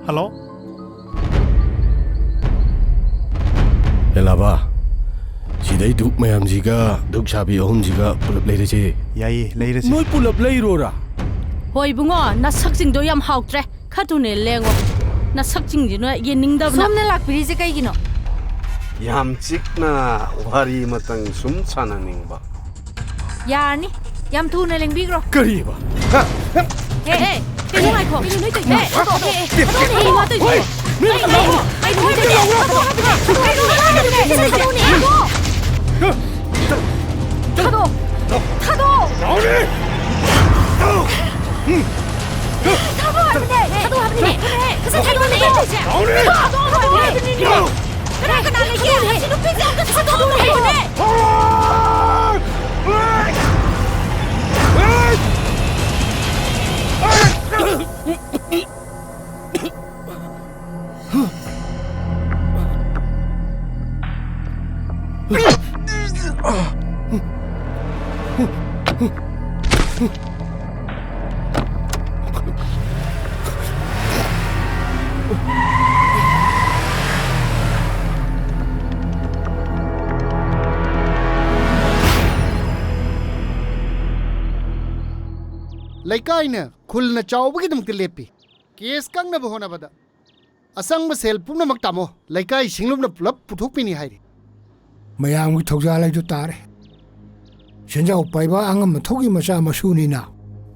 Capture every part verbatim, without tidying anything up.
Hello? ꯑꯦꯂꯥꯕꯥ, ꯁꯤꯗꯩ ꯙꯨꯛ ꯃꯌꯥꯝꯁꯤꯒ ꯙꯨꯛ ꯁꯥꯕꯤ ꯑꯍꯨꯝꯁꯤꯒ ꯄꯨꯂꯞ ꯂꯩꯔꯁꯦ꯫ ꯌꯥꯏꯌꯦ, ꯂꯩꯔꯁꯦ꯫ ꯅꯣꯏ ꯄꯨꯂꯞ ꯂꯩꯔꯣꯔꯥ? ꯍꯣꯏ ꯏꯕꯨꯡꯉꯣ, ꯅꯁꯛꯁꯤꯡꯗꯣ ꯌꯥꯝ ꯍꯥꯎꯇ꯭ꯔꯦ꯫ ꯈꯔ ꯊꯨꯅ ꯂꯦꯡꯉꯣ꯫ ꯅꯁꯛꯁꯤꯡꯁꯤꯅ ꯌꯦꯡꯅꯤꯡꯗꯕꯅ꯫ ꯁꯣꯝꯅ ꯂꯥꯛꯄꯤꯔꯤꯁꯦ ꯀꯩꯒꯤꯅꯣ? ꯌꯥꯝ ꯆꯤꯛꯅ ꯋꯥꯔꯤ ꯑꯃꯇꯪ ꯁꯨꯝ ꯁꯥꯟꯅꯅꯤꯡꯕ꯫ ꯌꯥꯔꯅꯤ꯫ ꯌꯥꯝ ꯊꯨꯅ ꯂꯦꯡꯕꯤꯈ꯭ꯔꯣ꯫ ꯀꯔꯤꯕ? ꯍꯦ, ꯍꯦ, ꯀꯩꯅꯣ ꯉꯥꯏꯈꯣ꯫ ꯀꯩꯅꯣ ꯅꯣꯏ ꯇꯧꯔꯤꯁꯦ? ꯍꯦ, ꯊꯥꯗꯣꯛꯑꯣ, ꯍꯦ, ꯍꯦ, ꯊꯥꯗꯣꯛꯑꯣ, ꯍꯦ, ꯀꯩꯅꯣ ꯇꯧꯔꯤꯁꯦ? ꯍꯣꯏ, ꯃꯤ ꯀꯩꯅꯣ ꯊꯥꯗꯣꯛꯑꯣ꯫ ꯊꯥꯗꯣꯛꯑꯣ, ꯊꯥꯗꯣꯛꯑꯣ, ꯊꯥꯗꯣꯛꯑꯣ꯫ ꯊꯥꯗꯣꯛꯑꯣ꯫ ꯊꯥꯗꯣꯛꯑꯣ꯫ ꯂꯥꯎꯔꯤ! ꯊꯥꯗꯣꯛꯑꯣ ꯍꯥꯏꯕꯅꯦ! ꯊꯥꯗꯣꯛꯑꯣ ꯍꯥꯏꯕꯅꯦ! ꯊꯥꯗꯣꯛꯑꯣ ꯍꯥꯏꯕꯅꯦ! ꯊꯥꯗꯣꯛꯑꯣ ꯍꯥꯏꯕꯅꯦ! ꯀꯅꯥ ꯀꯅꯥ ꯂꯩꯒꯦ? ꯑꯁꯤ ꯅꯨꯄꯤꯁꯦ ꯑꯝꯇ ꯊꯥꯗꯣꯛꯑꯣ ꯍꯥꯏꯕꯅꯦ! ꯂꯩꯀꯥꯏꯅ, ꯈꯨꯜꯅ ꯆꯥꯎꯕꯒꯤꯗꯃꯛꯇ ꯂꯦꯞꯄꯤ꯫ ꯀꯦꯁ ꯀꯛꯅꯕ ꯍꯣꯠꯅꯕꯗ ꯑꯆꯪꯕ ꯁꯦꯜ ꯄꯨꯝꯅꯃꯛ ꯇꯥꯃꯣ ꯂꯩꯀꯥꯏ ꯁꯤꯡꯂꯨꯞꯅ ꯄꯨꯂꯞ ꯄꯨꯊꯣꯛꯄꯤꯅꯤ ꯍꯥꯏꯔꯤ꯫ ꯃꯌꯥꯝꯒꯤ ꯊꯧꯖꯥꯜ ꯍꯥꯏꯗꯨ ꯇꯥꯔꯦ꯫ ꯁꯦꯟꯖꯥꯎ ꯄꯥꯏꯕ ꯑꯉꯝꯕ ꯊꯧꯒꯤ ꯃꯆꯥ ꯃꯁꯨꯅꯤꯅ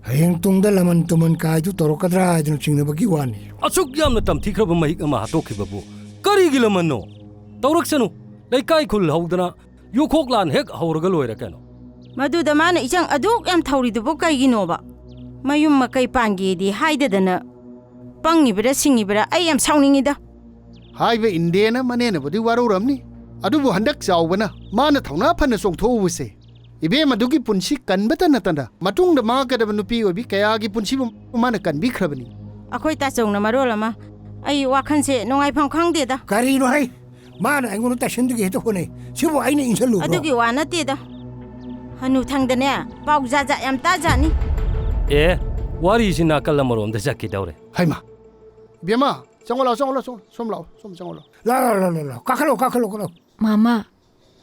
ꯍꯌꯦꯡ ꯇꯨꯡꯗ ꯂꯃꯟ ꯇꯨꯃꯟ ꯀꯥꯏꯗꯨ ꯇꯧꯔꯛꯀꯗ꯭ꯔꯥ ꯍꯥꯏꯗꯨꯅ ꯆꯤꯡꯅꯕꯒꯤ ꯋꯥꯅꯤ꯫ ꯑꯁꯨꯛ ꯌꯥꯝꯅ ꯇꯝꯊꯤꯈ꯭ꯔꯕ ꯃꯍꯤꯛ ꯑꯃ ꯍꯥꯠꯇꯣꯛꯈꯤꯕꯕꯨ ꯀꯔꯤꯒꯤ ꯂꯃꯟꯅꯣ? ꯇꯧꯔꯛꯁꯅꯨ꯫ ꯂꯩꯀꯥꯏ ꯈꯨꯜ ꯍꯧꯗꯅ ꯌꯨꯈꯣꯛ ꯂꯥꯟ ꯍꯦꯛ ꯍꯧꯔꯒ ꯂꯣꯏꯔꯦ ꯀꯩꯅꯣ꯫ ꯃꯗꯨꯗ ꯃꯥꯅ ꯏꯆꯪ ꯑꯗꯨꯛ ꯌꯥꯝ ꯊꯧꯔꯤꯗꯨꯕꯨ ꯀꯩꯒꯤꯅꯣꯕ? ꯃꯌꯨꯝ ꯃꯀꯩ ꯄꯥꯟꯒꯦꯗꯤ ꯍꯥꯏꯗꯗꯅ ꯄꯪꯉꯤꯕ꯭ꯔꯥ ꯁꯤꯡꯉꯤꯕ꯭ꯔꯥ? ꯑꯩ ꯌꯥꯝ ꯁꯥꯎꯅꯤꯡꯉꯤꯗ꯫ ꯍꯥꯏꯕ ꯏꯟꯗꯦꯅ ꯃꯅꯦꯅꯕꯨꯗꯤ ꯋꯥꯔꯧꯔꯝꯅꯤ, ꯑꯗꯨꯕꯨ ꯍꯟꯗꯛ ꯆꯥꯎꯕꯅ ꯃꯥꯅ ꯊꯧꯅꯥ ꯐꯅ ꯆꯣꯡꯊꯣꯛꯎꯕꯁꯦ ꯏꯕꯦꯝ ꯑꯗꯨꯒꯤ ꯄꯨꯟꯁꯤ ꯀꯟꯕꯇ ꯅꯠꯇꯅ ꯃꯇꯨꯡꯗ ꯃꯥꯡꯉꯛꯀꯗꯕ ꯅꯨꯄꯤ ꯑꯣꯏꯕꯤ ꯀꯌꯥꯒꯤ ꯄꯨꯟꯁꯤꯕꯨ ꯃꯥꯅ ꯀꯟꯕꯤꯈ꯭ꯔꯕꯅꯤ꯫ ꯑꯩꯈꯣꯏ ꯇꯥꯆꯧꯅ ꯃꯔꯣꯜ ꯑꯃ ꯑꯩ ꯋꯥꯈꯜꯁꯦ ꯅꯨꯡꯉꯥꯏꯐꯝ ꯈꯪꯗꯦꯗ꯫ ꯀꯔꯤꯅꯣ ꯍꯩ? ꯃꯥꯅ ꯑꯩꯉꯣꯟꯗ ꯇꯥꯏꯁꯤꯟꯗꯒꯦ ꯍꯦꯛꯇ ꯍꯣꯠꯅꯩ꯫ ꯁꯤꯕꯨ ꯑꯩꯅ ꯏꯟꯁꯤꯜꯂꯨꯕ꯭ꯔꯣ? ꯑꯗꯨꯒꯤ ꯋꯥ ꯅꯠꯇꯦꯗ꯫ ꯍꯅꯨꯊꯪꯗꯅꯦ ꯄꯥꯎ ꯖꯥꯠ ꯖꯥꯠ ꯌꯥꯝ ꯇꯥꯖꯥꯠꯅꯤ꯫ ꯑꯦ, ꯋꯥꯔꯤꯁꯤ ꯅꯥꯀꯜ ꯑꯃꯔꯣꯝꯗ ꯆꯠꯈꯤꯗꯧꯔꯦ꯫ ꯍꯩꯃꯥ! ꯏꯕꯦꯝꯃ, ꯆꯪꯉꯣ ꯂꯥꯛꯑꯣ, ꯆꯪꯉꯣ ꯂꯥꯛꯑꯣ, ꯆꯪꯉꯣ, ꯁꯣꯝ ꯂꯥꯛꯑꯣ, ꯁꯣꯝ ꯆꯪꯉꯣ ꯂꯥꯛꯑꯣ꯫ ꯂꯥꯛꯑꯣ, ꯂꯥꯛꯑꯣ, ꯂꯥꯛꯑꯣ, ꯂꯥꯛꯑꯣ꯫ ꯀꯥꯈꯠꯂꯣ, ꯀꯥꯈꯠꯂꯣ, ꯀꯥꯈꯠꯂꯣ꯫ ꯃꯥꯃ,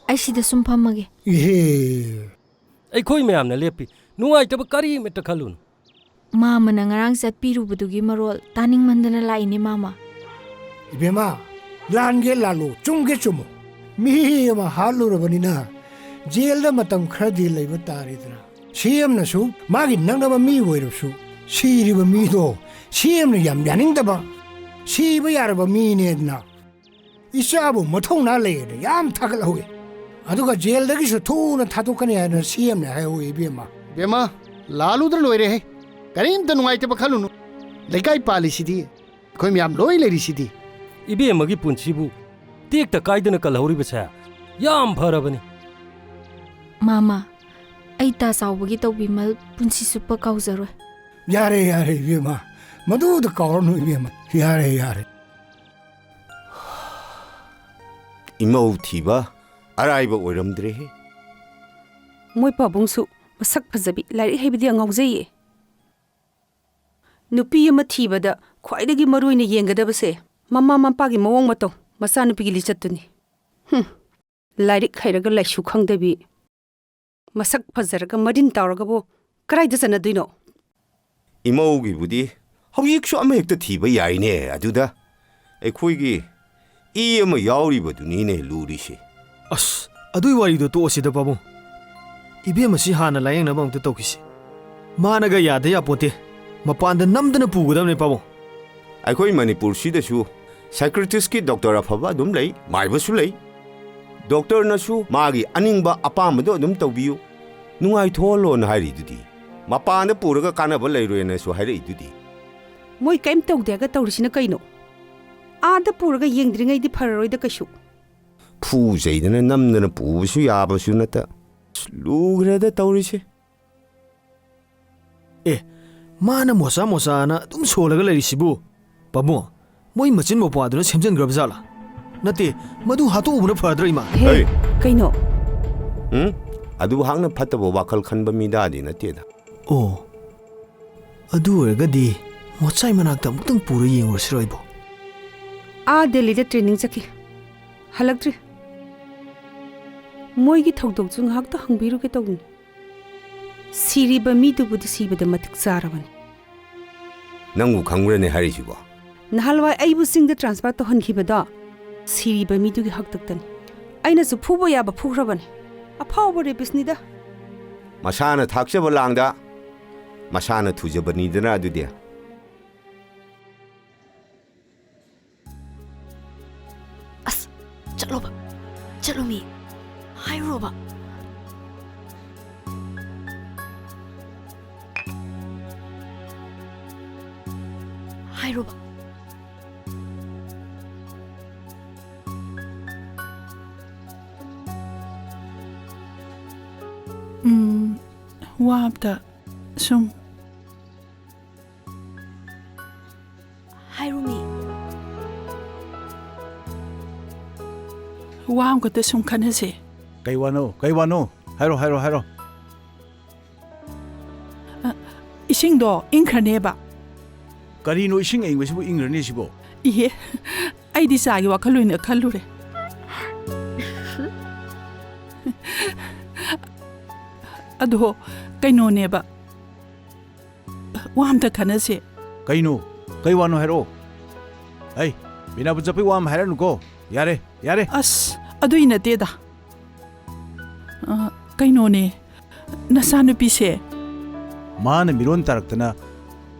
ꯑꯩ ꯁꯤꯗ ꯁꯨꯝ ꯐꯝꯃꯒꯦ꯫ ꯏꯍꯦ꯫ ꯑꯩꯈꯣꯏ ꯃꯌꯥꯝꯅ ꯂꯦꯞꯄꯤ꯫ ꯅꯨꯡꯉꯥꯏꯇꯕ ꯀꯔꯤꯃꯠꯇ ꯈꯜꯂꯨꯅꯨ꯫ ꯃꯥꯃꯅ ꯉꯔꯥꯡ ꯆꯠꯄꯤꯔꯨꯕꯗꯨꯒꯤ ꯃꯔꯣꯜ ꯇꯥꯅꯤꯡꯃꯟꯗꯅ ꯂꯥꯛꯏꯅꯦ, ꯃꯥꯃ꯫ ꯏꯕꯦꯝꯃ, ꯂꯥꯟꯒꯦ ꯂꯥꯜꯂꯨ, ꯆꯨꯝꯒꯦ ꯆꯨꯝꯃꯨ꯫ ꯃꯤ ꯑꯃ ꯍꯥꯠꯂꯨꯔꯕꯅꯤꯅ ꯖꯦꯜꯗ ꯃꯇꯝ ꯈꯔꯗꯤ ꯂꯩꯕ ꯇꯥꯔꯦꯗꯅ꯫ ꯁꯤ ꯑꯦꯝꯅꯁꯨ ꯃꯥꯒꯤ ꯅꯛꯅꯕ ꯃꯤ ꯑꯣꯏꯔꯕꯁꯨ ꯁꯤꯔꯤꯕ ꯃꯤꯗꯣ ꯁꯤ ꯑꯦꯝꯅ ꯌꯥꯝ ꯌꯥꯅꯤꯡꯗꯕ, ꯁꯤꯕ ꯌꯥꯔꯕ ꯃꯤꯅꯦꯗꯅ ꯏꯆꯥꯕꯨ ꯃꯊꯧꯅꯥ ꯂꯩꯌꯦꯅ ꯌꯥꯝ ꯊꯥꯒꯠꯍꯧꯏ꯫ ꯑꯗꯨꯒ ꯖꯦꯜꯗꯒꯤꯁꯨ ꯊꯨꯅ ꯊꯥꯗꯣꯛꯀꯅꯤ ꯍꯥꯏꯅ ꯁꯤ ꯑꯦꯝꯅ ꯍꯥꯏꯍꯧꯏ ꯏꯕꯦꯝꯃ꯫ ꯏꯕꯦꯝꯃ, ꯂꯥꯜꯂꯨꯗ꯭ꯔ ꯂꯣꯏꯔꯦꯍꯦ꯫ ꯀꯔꯤꯝꯇ ꯅꯨꯡꯉꯥꯏꯇꯕ ꯈꯜꯂꯨꯅꯨ꯫ ꯂꯩꯀꯥꯏ ꯄꯥꯜꯂꯤꯁꯤꯗꯤ, ꯑꯩꯈꯣꯏ ꯃꯌꯥꯝ ꯂꯣꯏ ꯂꯩꯔꯤꯁꯤꯗꯤ꯫ ꯏꯕꯦꯝꯃꯒꯤ ꯄꯨꯟꯁꯤꯕꯨ ꯇꯦꯛꯇ ꯀꯥꯏꯗꯅ ꯀꯜꯍꯧꯔꯤꯕꯁꯦ ꯌꯥꯝ ꯐꯔꯕꯅꯤ꯫ ꯃꯥꯃ, ꯑꯩ ꯇꯥ ꯆꯥꯎꯕꯒꯤ ꯇꯧꯕꯤꯃꯜ ꯄꯨꯟꯁꯤ ꯆꯨꯞꯄ ꯀꯥꯎꯖꯔꯣꯏ꯫ ꯌꯥꯔꯦ, ꯌꯥꯔꯦ ꯏꯕꯦꯝꯃ, ꯃꯗꯨꯗ ꯀꯥꯎꯔꯅꯨ ꯏꯕꯦꯝꯃ꯫ ꯌꯥꯔꯦ, ꯌꯥꯔꯦ꯫ ꯏꯃꯧ ꯊꯤꯕ ꯑꯔꯥꯏꯕ ꯑꯣꯏꯔꯝꯗ꯭ꯔꯦꯍꯦ꯫ ꯃꯣꯏ ꯄꯥꯕꯨꯡꯁꯨ ꯃꯁꯛ ꯐꯖꯕꯤ, ꯂꯥꯏꯔꯤꯛ ꯍꯩꯕꯗꯤ ꯌꯥꯝ ꯉꯥꯎꯖꯩꯌꯦ꯫ ꯅꯨꯄꯤ ꯑꯃ ꯊꯤꯕꯗ ꯈ꯭ꯋꯥꯏꯗꯒꯤ ꯃꯔꯨ ꯑꯣꯏꯅ ꯌꯦꯡꯒꯗꯕꯁꯦ ꯃꯃꯥ ꯃꯄꯥꯒꯤ ꯃꯑꯣꯡ ꯃꯇꯧ, ꯃꯆꯥꯅꯨꯄꯤꯒꯤ ꯂꯤꯆꯠꯇꯨꯅꯤ꯫ ꯍꯨꯝ, ꯂꯥꯏꯔꯤꯛ ꯍꯩꯔꯒ ꯂꯥꯏꯁꯨ ꯈꯪꯗꯕꯤ, ꯃꯁꯛ ꯐꯖꯔꯒ ꯃꯔꯤꯟ ꯇꯥꯎꯔꯒꯕꯨ ꯀꯗꯥꯏꯗ ꯆꯟꯅꯗꯣꯏꯅꯣ? ꯏꯃꯧꯒꯤꯕꯨꯗꯤ ꯍꯧꯖꯤꯛꯁꯨ ꯑꯃꯍꯦꯛꯇ ꯊꯤꯕ ꯌꯥꯏꯅꯦ꯫ ꯑꯗꯨꯗ ꯑꯩꯈꯣꯏꯒꯤ ꯏ ꯑꯃ ꯌꯥꯎꯔꯤꯕꯗꯨꯅꯤꯅꯦ ꯂꯨꯔꯤꯁꯦ꯫ ꯑꯁ, ꯑꯗꯨꯏ ꯋꯥꯔꯤꯗꯣ ꯇꯣꯛꯑꯁꯤꯗ, ꯄꯥꯕꯨꯡ꯫ ꯏꯕꯦꯝ ꯑꯁꯤ ꯍꯥꯟꯅ ꯂꯥꯌꯦꯡꯅꯕ ꯑꯝꯇ ꯇꯧꯈꯤꯁꯤ꯫ ꯃꯥꯅꯒ ꯌꯥꯗ ꯌꯥꯄꯣꯠꯇꯦ꯫ ꯃꯄꯥꯟꯗ ꯅꯝꯗꯅ ꯄꯨꯒꯗꯕꯅꯦ, ꯄꯥꯕꯨꯡ꯫ ꯑꯩꯈꯣꯏ ꯃꯅꯤꯄꯨꯔꯁꯤꯗꯁꯨ ꯁꯥꯏꯀ꯭ꯔꯤꯇꯤꯁꯀꯤ ꯗꯣꯛꯇꯔ ꯑꯐꯕ ꯑꯗꯨꯝ ꯂꯩ, ꯃꯥꯏꯕꯁꯨ ꯂꯩ꯫ ꯗꯣꯛꯇꯔꯅꯁꯨ ꯃꯥꯒꯤ ꯑꯅꯤꯡꯕ ꯑꯄꯥꯝꯕꯗꯣ ꯑꯗꯨꯝ ꯇꯧꯕꯤꯌꯨ, ꯅꯨꯡꯉꯥꯏꯊꯣꯛꯍꯜꯂꯣꯅ ꯍꯥꯏꯔꯤꯗꯨꯗꯤ꯫ ꯃꯄꯥꯟꯗ ꯄꯨꯔꯒ ꯀꯥꯟꯅꯕ ꯂꯩꯔꯣꯏꯅꯁꯨ ꯍꯥꯏꯔꯛꯏꯗꯨꯗꯤ꯫ ꯃꯣꯏ ꯀꯔꯤꯝ ꯇꯧꯗꯦꯒ ꯇꯧꯔꯤꯁꯤꯅ ꯀꯩꯅꯣ? ꯑꯥꯗ ꯄꯨꯔꯒ ꯌꯦꯡꯗ꯭ꯔꯤꯉꯩꯗꯤ ꯐꯔꯔꯣꯏꯗ ꯀꯩꯁꯨ꯫ ꯐꯨ ꯆꯩꯗꯅ ꯅꯝꯗꯅ ꯄꯨꯕꯁꯨ ꯌꯥꯕꯁꯨ ꯅꯠꯇ꯫ ꯑꯁ, ꯂꯨꯈ꯭ꯔꯦꯗ ꯇꯧꯔꯤꯁꯦ꯫ ꯑꯦ, ꯃꯥꯅ ꯃꯣꯆꯥ ꯃꯣꯆꯥꯅ ꯑꯗꯨꯝ ꯁꯣꯜꯂꯒ ꯂꯩꯔꯤꯁꯤꯕꯨ? ꯄꯥꯕꯨꯡ, ꯃꯣꯏ ꯃꯆꯤꯟ ꯃꯧꯄ꯭ꯋꯥꯗꯨꯅ ꯁꯦꯝꯖꯤꯟꯈ꯭ꯔꯕ ꯖꯥꯠꯂꯥ? ꯅꯠꯇꯦ, ꯃꯗꯨ ꯍꯥꯠꯇꯣꯛꯎꯕꯅ ꯐꯗ꯭ꯔꯥ, ꯏꯃꯥ? ꯍꯦ, ꯍꯩ! ꯀꯩꯅꯣ? ꯎꯝ? ꯑꯗꯨ ꯍꯥꯛꯅ ꯐꯠꯇꯕ ꯋꯥꯈꯜ ꯈꯟꯕ ꯃꯤꯗꯥꯗꯤ ꯅꯠꯇꯦꯗ꯫ ꯑꯣ, ꯑꯗꯨ ꯑꯣꯏꯔꯒꯗꯤ ꯃꯣꯆꯥꯏ ꯃꯅꯥꯛꯇ ꯑꯃꯨꯛꯇꯪ ꯄꯨꯔ ꯌꯦꯡꯉꯨꯔꯁꯤꯔꯣ ꯑꯩꯕꯨ? ꯑꯥ ꯗꯦꯜꯂꯤꯗ ꯇ꯭ꯔꯦꯅꯤꯡ ꯆꯠꯈꯤ, ꯍꯜꯂꯛꯇ꯭ꯔꯤ꯫ ꯃꯣꯏꯒꯤ ꯊꯧꯗꯣꯛꯁꯨ ꯉꯥꯏꯍꯥꯛꯇ ꯍꯪꯕꯤꯔꯨꯒꯦ ꯇꯧꯕꯅꯤ꯫ ꯁꯤꯔꯤꯕ ꯃꯤꯗꯨꯕꯨꯗꯤ ꯁꯤꯕꯗ ꯃꯇꯤꯛ ꯆꯥꯔꯕꯅꯤ꯫ ꯅꯪꯕꯨ ꯈꯪꯕ꯭ꯔꯅꯦ ꯍꯥꯏꯔꯤꯁꯤꯕꯣ? ꯅꯍꯥꯟꯋꯥꯏ ꯑꯩꯕꯨ ꯆꯤꯡꯗ ꯇ꯭ꯔꯥꯟꯁꯐꯔ ꯇꯧꯍꯟꯈꯤꯕꯗꯣ ꯁꯤꯔꯤꯕ ꯃꯤꯗꯨꯒꯤ ꯍꯥꯛꯇꯛꯇꯅꯤ꯫ ꯑꯩꯅꯁꯨ ꯐꯨꯕ ꯌꯥꯕ ꯐꯨꯈ꯭ꯔꯕꯅꯤ꯫ ꯑꯐꯥꯎꯕ ꯔꯦꯄꯤꯁꯅꯤꯗ꯫ ꯃꯁꯥꯅ ꯊꯥꯛꯆꯕ ꯂꯥꯡꯗ ꯃꯁꯥꯅ ꯊꯨꯖꯕꯅꯤꯗꯅ ꯑꯗꯨꯗꯤ꯫ ꯑꯁ, ꯆꯠꯂꯣꯕ, ꯆꯠꯂꯣꯃꯤ, ꯍꯥꯏꯔꯨꯔꯣꯕ꯫ ꯍꯥꯏꯔꯣꯕ꯫ ꯎꯝ, ꯋꯥ ꯑꯝꯇ ꯁꯨꯝ꯫ ꯍꯥꯏꯔꯨꯃꯤ꯫ ꯋꯥ ꯑꯃꯈꯛꯇ ꯁꯨꯝ ꯈꯟꯅꯁꯦ꯫ ꯀꯩ ꯋꯥꯅꯣ? ꯀꯩ ꯋꯥꯅꯣ? ꯍꯥꯏꯔꯣ, ꯍꯥꯏꯔꯣ, ꯍꯥꯏꯔꯣ꯫ ꯑ, ꯏꯁꯤꯡꯗꯣ ꯏꯪꯈ꯭ꯔꯅꯦꯕ꯫ ꯀꯔꯤꯅꯣ ꯏꯁꯤꯡ ꯑꯏꯪꯕꯁꯤꯕꯨ ꯏꯪꯈ꯭ꯔꯅꯤ ꯁꯤꯕꯣ? ꯏꯍꯦ, ꯑꯩꯗꯤ ꯆꯥꯒꯤ ꯋꯥꯈꯜ ꯑꯣꯏꯅ ꯈꯜꯂꯨꯔꯦ꯫ ꯑꯗꯣ ꯀꯩꯅꯣꯅꯦꯕ, ꯋꯥ ꯑꯝꯇ ꯈꯟꯅꯁꯦ꯫ ꯀꯩꯅꯣ? ꯀꯩ ꯋꯥꯅꯣ ꯍꯥꯏꯔꯛꯑꯣ꯫ ꯑꯩ, ꯕꯤꯅꯥꯄꯨ ꯆꯠꯄꯩ ꯋꯥ ꯑꯃ ꯍꯥꯏꯔꯛꯑꯅꯨꯀꯣ꯫ ꯌꯥꯔꯦ, ꯌꯥꯔꯦ꯫ ꯑꯁ, ꯑꯗꯨꯏ ꯅꯠꯇꯦꯗ꯫ ꯑ, ꯀꯩꯅꯣꯅꯦ, ꯅꯆꯥꯅꯨꯄꯤꯁꯦ꯫ ꯃꯥꯅ ꯃꯤꯔꯣꯟ ꯇꯥꯔꯛꯇꯅ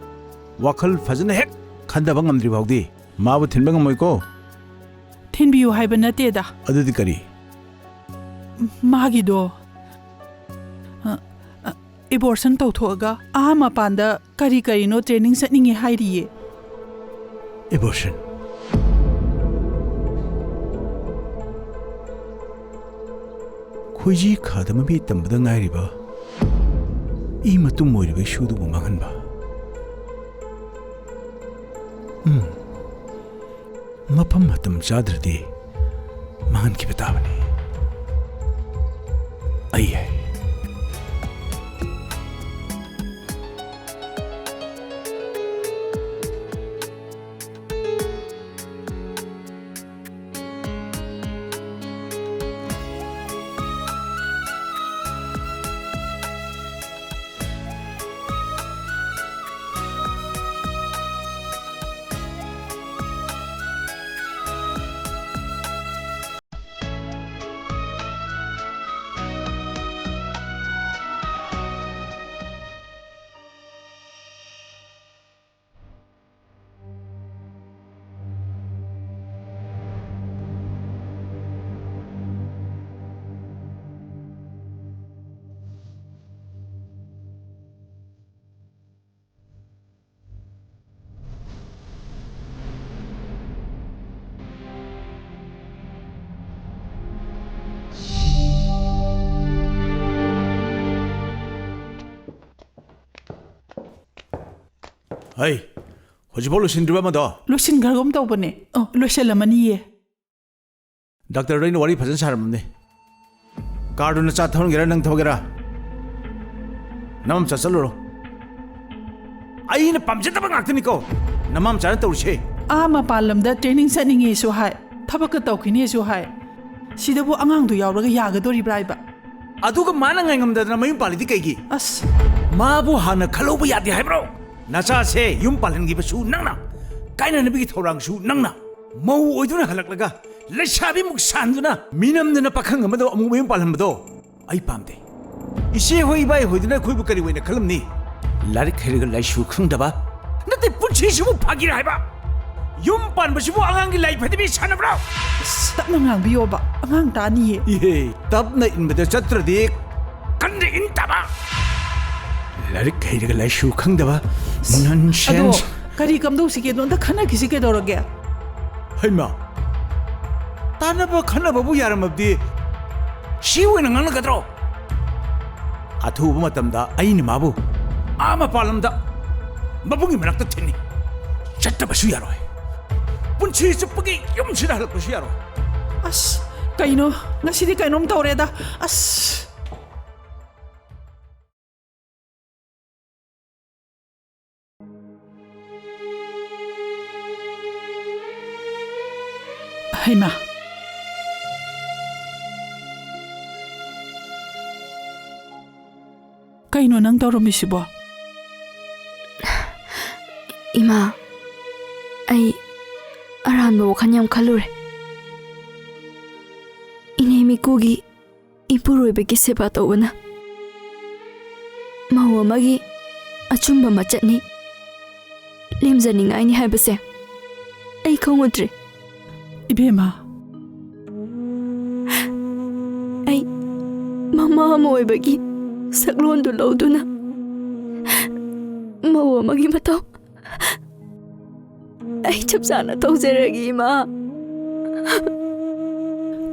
ꯋꯥꯈꯜ ꯐꯖꯅ ꯍꯦꯛ ꯈꯟꯊꯕ ꯉꯝꯗ꯭ꯔꯤ ꯐꯥꯎꯗꯤ ꯃꯥꯕꯨ ꯊꯤꯟꯕ ꯉꯝꯃꯣꯏꯀꯣ꯫ ꯊꯤꯟꯕꯤꯌꯨ ꯍꯥꯏꯕ ꯅꯠꯇꯦꯗ꯫ ꯑꯗꯨꯗꯤ ꯀꯔꯤ? ꯃꯥꯒꯤꯗꯣ, ꯑ, ꯑ, ꯑꯦꯕꯣꯔꯁꯟ ꯇꯧꯊꯣꯛꯑꯒ ꯑꯥ ꯃꯄꯥꯟꯗ ꯀꯔꯤ ꯀꯔꯤꯅꯣ ꯇ꯭ꯔꯦꯅꯤꯡ ꯆꯠꯅꯤꯡꯉꯦ ꯍꯥꯏꯔꯤꯌꯦ꯫ ꯑꯦꯕꯣꯔꯁꯟ? ꯈꯣꯏꯖꯤ ꯈꯥꯗ ꯃꯃꯤ ꯇꯝꯕꯗ ꯉꯥꯏꯔꯤꯕ ꯏ ꯃꯇꯨꯝ ꯑꯣꯏꯔꯤꯕ ꯏꯁꯨꯗꯨꯕꯨ ꯃꯥꯡꯍꯟꯕ꯫ ꯎꯝ꯫ ꯃꯐꯝ ꯃꯇꯝ ꯆꯥꯗ꯭ꯔꯗꯤ ꯃꯥꯡꯍꯟꯈꯤꯕ ꯇꯥꯕꯅꯤ꯫ ꯑꯩ ꯍꯥꯏ꯫ ꯍꯩ, ꯍꯧꯖꯤꯛꯐꯥꯎ ꯂꯣꯏꯁꯤꯟꯗ꯭ꯔꯤꯕ ꯑꯃꯗꯣ? ꯂꯣꯏꯁꯤꯟꯈ꯭ꯔꯒꯨꯝ ꯇꯧꯕꯅꯦ꯫ ꯑꯣ, ꯂꯣꯏꯁꯤꯜꯂꯝꯃꯅꯤꯌꯦ꯫ ꯗꯥꯛꯇꯔꯗꯣ ꯑꯩꯅ ꯋꯥꯔꯤ ꯐꯖꯅ ꯁꯥꯔꯝꯃꯅꯤ꯫ ꯀꯥꯔꯗꯨ ꯅꯆꯥ ꯊꯧꯍꯟꯒꯦꯔꯥ, ꯅꯪ ꯊꯧꯒꯦꯔꯥ? ꯅꯃꯥꯝꯆꯥ ꯆꯠꯂꯨꯔꯣ꯫ ꯑꯩꯅ ꯄꯥꯝꯖꯗꯕ ꯉꯥꯛꯇꯅꯤꯀꯣ ꯅꯃꯥꯝꯆꯥꯅ ꯇꯧꯔꯤꯁꯦ꯫ ꯑꯥ ꯃꯄꯥꯟ ꯂꯝꯗ training ꯆꯠꯅꯤꯡꯉꯦꯁꯨ ꯍꯥꯏ, ꯊꯕꯛꯀ ꯇꯧꯈꯤꯅꯦꯁꯨ ꯍꯥꯏ꯫ ꯁꯤꯗꯕꯨ ꯑꯉꯥꯡꯗꯣ ꯌꯥꯎꯔꯒ ꯌꯥꯒꯗꯣꯔꯤꯕ꯭ꯔꯥ ꯍꯥꯏꯕ? ꯑꯗꯨꯒ ꯃꯥꯅ ꯉꯥꯏꯉꯝꯗꯗꯅ ꯃꯌꯨꯝ ꯄꯥꯜꯂꯤꯗꯤ ꯀꯩꯒꯤ? ꯑꯁ꯫ ꯃꯥꯕꯨ ꯍꯥꯟꯅ ꯈꯜꯍꯧꯕ ꯌꯥꯗꯦ ꯍꯥꯏꯕ꯭ꯔꯣ? ꯅꯆꯥꯁꯦ ꯌꯨꯝ ꯄꯥꯜꯍꯟꯈꯤꯕꯁꯨ ꯅꯪꯅ, ꯀꯥꯏꯅꯅꯕꯒꯤ ꯊꯧꯔꯥꯡꯁꯨ ꯅꯪꯅ, ꯃꯧ ꯑꯣꯏꯗꯨꯅ ꯍꯜꯂꯛꯂꯒ ꯂꯩꯁꯥꯕꯤꯃꯨꯛ ꯁꯥꯟꯗꯨꯅ ꯃꯤꯅꯝꯗꯅ ꯄꯥꯈꯪ ꯑꯃꯗ ꯑꯃꯨꯛ ꯃꯌꯨꯝ ꯄꯥꯜꯍꯟꯕꯗꯣ ꯑꯩ ꯄꯥꯝꯗꯦ꯫ ꯏꯆꯦ ꯍꯣꯏ ꯏꯕꯥꯏ ꯍꯣꯏꯗꯨꯅ ꯑꯩꯈꯣꯏꯕꯨ ꯀꯔꯤ ꯑꯣꯏꯅ ꯈꯜꯂꯝꯅꯤ? ꯂꯥꯏꯔꯤꯛ ꯍꯩꯔꯒ ꯂꯥꯏꯁꯨ ꯈꯪꯗꯕ? ꯅꯠꯇꯦ, ꯄꯨꯟꯁꯤꯁꯤꯕꯨ ꯐꯥꯒꯤꯔ ꯍꯥꯏꯕ? ꯌꯨꯝ ꯄꯥꯟꯕꯁꯤꯕꯨ ꯑꯉꯥꯡꯒꯤ ꯂꯥꯏ ꯐꯗꯤꯕꯤ ꯁꯥꯟꯅꯕ꯭ꯔꯣ? ꯑꯁ, ꯇꯞꯅ ꯉꯥꯡꯕꯤꯌꯣꯕ, ꯑꯉꯥꯡ ꯇꯥꯅꯤꯌꯦ꯫ ꯏꯍꯦ, ꯇꯞꯅ ꯏꯟꯕꯗ ꯆꯠꯇ꯭ꯔꯗꯤ ꯀꯟꯅ ꯏꯟ ꯇꯥꯕ꯫ ꯂꯥꯏꯔꯤꯛ ꯍꯩꯔꯒ ꯂꯥꯏꯁꯨ ꯈꯪꯗꯕ꯫ ꯑꯗꯣ nonsense꯫ ꯀꯔꯤ ꯀꯝꯗꯧꯁꯤꯒꯦꯗꯣ ꯑꯝꯇ ꯈꯟꯅꯈꯤꯁꯤ ꯀꯩꯗꯧꯔꯒꯦ? ꯍꯩꯃꯥ, ꯇꯥꯟꯅꯕ ꯈꯟꯅꯕꯕꯨ ꯌꯥꯔꯝꯃꯕꯗꯤ ꯁꯤ ꯑꯣꯏꯅ ꯉꯥꯡꯅꯒꯗ꯭ꯔꯣ? ꯑꯊꯨꯕ ꯃꯇꯝꯗ ꯑꯩꯅ ꯃꯥꯕꯨ ꯑꯥ ꯃꯄꯥꯟ ꯂꯝꯗ ꯃꯕꯨꯡꯒꯤ ꯃꯅꯥꯛꯇ ꯊꯤꯟꯅꯤ꯫ ꯆꯠꯇꯕꯁꯨ ꯌꯥꯔꯣꯏ꯫ ꯄꯨꯟꯁꯤ ꯆꯨꯞꯄꯒꯤ ꯌꯨꯝꯁꯤꯗ ꯍꯜꯂꯛꯄꯁꯨ ꯌꯥꯔꯣꯏ꯫ ꯑꯁ, ꯀꯩꯅꯣ, ꯉꯁꯤꯗꯤ ꯀꯩꯅꯣꯝ ꯇꯧꯔꯦꯗ꯫ ꯑꯁ꯫ ꯍꯩꯃꯥ꯫ ꯀꯩꯅꯣ ꯅꯪ ꯇꯧꯔꯝꯃꯤꯁꯤꯕꯣ? ꯏꯃꯥ, ꯑꯩ ꯑꯔꯥꯟꯕ ꯋꯥꯈꯜ ꯌꯥꯝ ꯈꯜꯂꯨꯔꯦ꯫ ꯏꯅꯦ ꯃꯤꯀꯨꯒꯤ ꯏꯄꯨꯔꯣꯏꯕꯒꯤ ꯁꯦꯕꯥ ꯇꯧꯕꯅ ꯃꯧ ꯑꯃꯒꯤ ꯑꯆꯨꯝꯕ ꯃꯆꯠꯅꯤ, ꯂꯦꯝꯖꯅꯤꯡꯉꯥꯏꯅꯤ ꯍꯥꯏꯕꯁꯦ ꯑꯩ ꯈꯪꯉꯨꯗ꯭ꯔꯤ꯫ ꯏꯕꯦꯝꯃ꯫ ꯑꯩ ꯃꯃꯥ ꯑꯃ ꯑꯣꯏꯕꯒꯤ ꯁꯛꯂꯣꯟꯗꯨ ꯂꯧꯗꯨꯅ ꯃꯧ ꯑꯃꯒꯤ ꯃꯇꯧ ꯑꯩ ꯆꯞ ꯆꯥꯅ ꯇꯧꯖꯔꯒꯦ, ꯏꯃꯥ꯫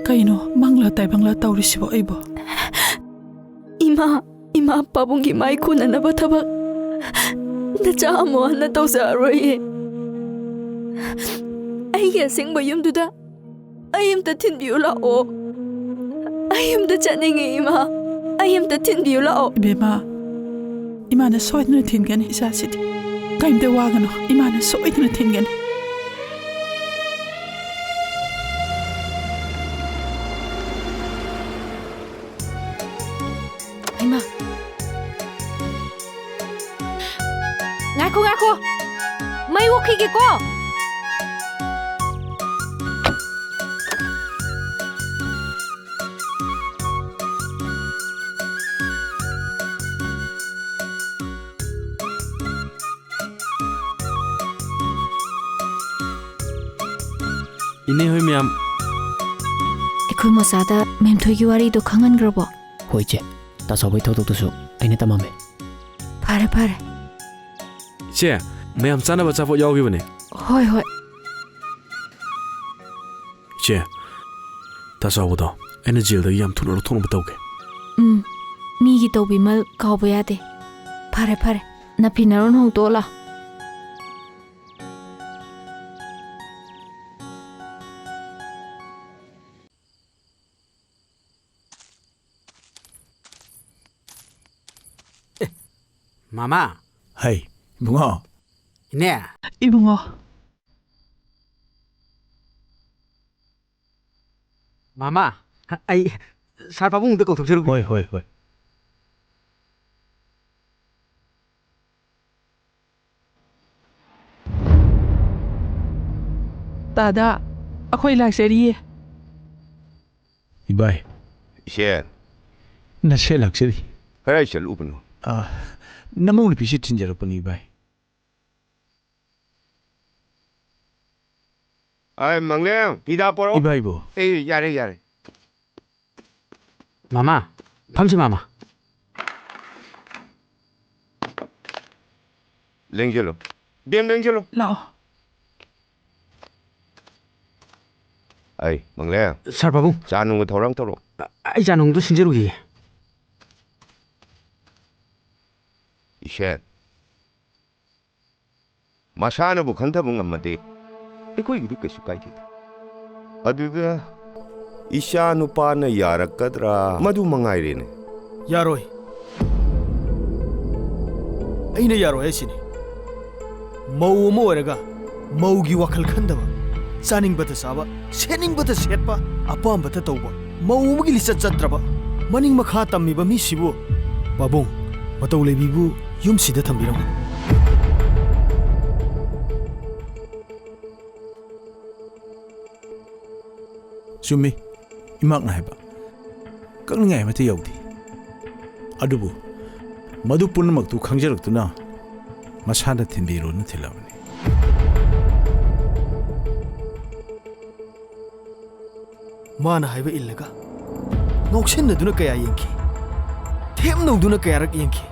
ꯀꯩꯅꯣ ꯃꯪꯂꯥ ꯇꯥꯏꯕꯪꯂꯥ ꯇꯧꯔꯤꯁꯤꯕꯣ ꯑꯩꯕꯣ? ꯏꯃꯥ, ꯏꯃꯥ ꯄꯥꯕꯨꯡꯒꯤ ꯃꯥꯏ ꯈꯨꯅꯅꯕ ꯊꯕꯛ ꯅꯆꯥ ꯑꯃꯨꯛ ꯍꯟꯅ ꯇꯧꯖꯔꯔꯣꯏꯌꯦ꯫ ꯑꯩꯒꯤ ꯑꯁꯦꯡꯕ ꯌꯨꯝꯗꯨꯗ ꯑꯩ ꯑꯝꯇ ꯊꯤꯟꯕꯤꯌꯨ ꯂꯥꯛꯑꯣ꯫ ꯑꯩ ꯌꯨꯝꯗ ꯆꯠꯅꯤꯡꯉꯦ, ꯏꯃꯥ꯫ ꯑꯩ ꯑꯝꯇ ꯊꯤꯟꯕꯤꯌꯨ ꯂꯥꯛꯑꯣ꯫ ꯏꯕꯦꯝꯃ, ꯏꯃꯥꯅ ꯁꯣꯏꯗꯅ ꯊꯤꯟꯒꯅꯤ ꯏꯆꯥꯁꯤꯗꯤ꯫ ꯀꯔꯤꯝꯇ ꯋꯥꯒꯅꯨ, ꯏꯃꯥꯅ ꯁꯣꯏꯗꯅ ꯊꯤꯟꯒꯅꯤ꯫ ꯍꯩꯃꯥ꯫ ꯉꯥꯏꯈꯣ, ꯉꯥꯏꯈꯣ꯫ ꯃꯩ ꯑꯣꯛꯈꯤꯒꯦꯀꯣ꯫ ꯏꯅꯦ ꯍꯣꯏ ꯃꯌꯥꯝ꯫ ꯑꯩꯈꯣꯏ ꯃꯣꯆꯥꯗ ꯃꯦꯝꯊꯣꯏꯒꯤ ꯋꯥꯔꯤꯗꯣ ꯈꯪꯍꯟꯈ꯭ꯔꯕꯣ? ꯍꯣꯏ ꯏꯆꯦ, ꯇꯥ ꯆꯥꯎꯕꯒꯤ ꯊꯧꯗꯣꯛꯇꯨꯁꯨ ꯑꯩꯅ ꯇꯝꯃꯝꯃꯦ꯫ ꯐꯔꯦ, ꯐꯔꯦ꯫ ꯏꯆꯦ, ꯃꯌꯥꯝ ꯆꯥꯅꯕ ꯑꯆꯥꯄꯣꯠ ꯌꯥꯎꯈꯤꯕꯅꯦ꯫ ꯍꯣꯏ, ꯍꯣꯏ꯫ ꯏꯆꯦ, ꯇꯥ ꯆꯥꯎꯕꯗꯣ ꯑꯩꯅ ꯖꯦꯜꯗꯒꯤ ꯌꯥꯝ ꯊꯨꯅ ꯂꯧꯊꯣꯛꯅꯕ ꯇꯧꯒꯦ꯫ ꯎꯝ, ꯃꯤꯒꯤ ꯇꯧꯕꯤꯃꯜ ꯀꯥꯎꯕ ꯌꯥꯗꯦ꯫ ꯐꯔꯦ, ꯐꯔꯦ, ꯅꯐꯤ ꯅꯔꯣꯟ ꯍꯣꯡꯗꯣꯛꯑꯣ ꯂꯥꯎ꯫ ꯑꯦ, ꯃꯃꯥ꯫ ꯍꯩ, ꯏꯕꯨꯡꯉꯣ꯫ ꯏꯅꯦ꯫ ꯏꯕꯨꯡꯉꯣ꯫ ꯃꯃꯥ, ꯑꯩ ꯁꯥꯔ ꯄꯥꯕꯨꯡꯗ ꯀꯧꯊꯣꯛꯆꯔꯨꯒꯦ꯫ ꯍꯣꯏ, ꯍꯣꯏ, ꯍꯣꯏ꯫ ꯇꯥꯗ, ꯑꯩꯈꯣꯏ ꯂꯥꯛꯆꯔꯤꯌꯦ꯫ ꯏꯕꯥꯏ꯫ ꯏꯆꯦ꯫ ꯅꯁꯦ ꯂꯥꯛꯆꯔꯤ꯫ ꯀꯗꯥꯏ ꯆꯠꯂꯨꯕꯅꯣ? ꯑ, ꯅꯃꯧ ꯅꯨꯄꯤꯁꯤ ꯊꯤꯟꯖꯔꯛꯄꯅꯤ, ꯏꯕꯥꯏ꯫ ꯑꯩ ꯃꯪꯂꯦꯝ, ꯍꯤꯗꯥꯛ ꯄꯣꯔꯛꯑꯣ꯫ ꯏꯕꯥꯏꯕꯨ꯫ ꯑꯦ, ꯌꯥꯔꯦ, ꯌꯥꯔꯦ꯫ ꯃꯃꯥ, ꯐꯝꯁꯤ, ꯃꯃꯥ꯫ ꯂꯦꯡꯖꯜꯂꯨ꯫ ꯕꯦꯝ, ꯂꯦꯡꯖꯜꯂꯨ꯫ ꯂꯥꯛꯑꯣ꯫ ꯑꯩ, ꯃꯪꯂꯦꯝ꯫ ꯁꯥꯔ ꯄꯥꯕꯨꯡ꯫ ꯆꯥ ꯅꯨꯡꯒ ꯊꯧꯔꯥꯡ ꯇꯧꯔꯛꯑꯣ꯫ ꯑ-, ꯑꯩ ꯆꯥ ꯅꯨꯡꯗꯣ ꯁꯤꯟꯖꯔꯨꯈꯤꯒꯦ꯫ ꯏꯁꯦꯟ꯫ ꯃꯁꯥꯅꯕꯨ ꯈꯟꯊꯕ ꯉꯝꯃꯗꯤ ꯑꯩꯈꯣꯏꯒꯤꯗꯤ ꯀꯩꯁꯨ ꯀꯥꯏꯗꯦꯗ꯫ ꯑꯗꯨꯗ ꯏꯆꯥ ꯅꯨꯄꯥꯅ ꯌꯥꯔꯛꯀꯗ꯭ꯔꯥ? ꯃꯗꯨ ꯃꯉꯥꯏꯔꯦꯅꯦ꯫ ꯌꯥꯔꯣꯏ꯫ ꯑꯩꯅ ꯌꯥꯔꯣꯏ ꯍꯥꯏꯁꯤꯅꯤ꯫ ꯃꯧ ꯑꯃ ꯑꯣꯏꯔꯒ ꯃꯧꯒꯤ ꯋꯥꯈꯜ ꯈꯟꯗꯕ, ꯆꯥꯅꯤꯡꯕꯇ ꯆꯥꯕ, ꯁꯦꯠꯅꯤꯡꯕꯇ ꯁꯦꯠꯄ, ꯑꯄꯥꯝꯕꯇ ꯇꯧꯕ, ꯃꯧ ꯑꯃꯒꯤ ꯂꯤꯆꯠ ꯆꯠꯇ꯭ꯔꯕ, ꯃꯅꯤꯡ ꯃꯈꯥ ꯇꯝꯃꯤꯕ ꯃꯤꯁꯤꯕꯨ ꯄꯥꯕꯨꯡ, ꯃꯇꯧ ꯂꯩꯕꯤꯕꯨ ꯌꯨꯝꯁꯤꯗ ꯊꯝꯕꯤꯔꯝꯒꯅꯤ꯫ ꯆꯨꯝꯃꯤ, ꯏꯃꯥꯛꯅ ꯍꯥꯏꯕ꯫ ꯀꯛꯅꯤꯡꯉꯥꯏ ꯑꯃꯠꯇ ꯌꯥꯎꯗꯦ꯫ ꯑꯗꯨꯕꯨ ꯃꯗꯨ ꯄꯨꯝꯅꯃꯛꯇꯨ ꯈꯪꯖꯔꯛꯇꯨꯅ ꯃꯁꯥꯅ ꯊꯤꯟꯕꯤꯔꯣꯅ ꯊꯤꯜꯂꯕꯅꯤ꯫ ꯃꯥꯅ ꯍꯥꯏꯕ ꯏꯜꯂꯒ ꯉꯥꯎꯁꯤꯟꯅꯗꯨꯅ ꯀꯌꯥ ꯌꯦꯡꯈꯤ, ꯊꯦꯝꯅꯧꯗꯨꯅ ꯀꯌꯥꯔꯛ ꯌꯦꯡꯈꯤ꯫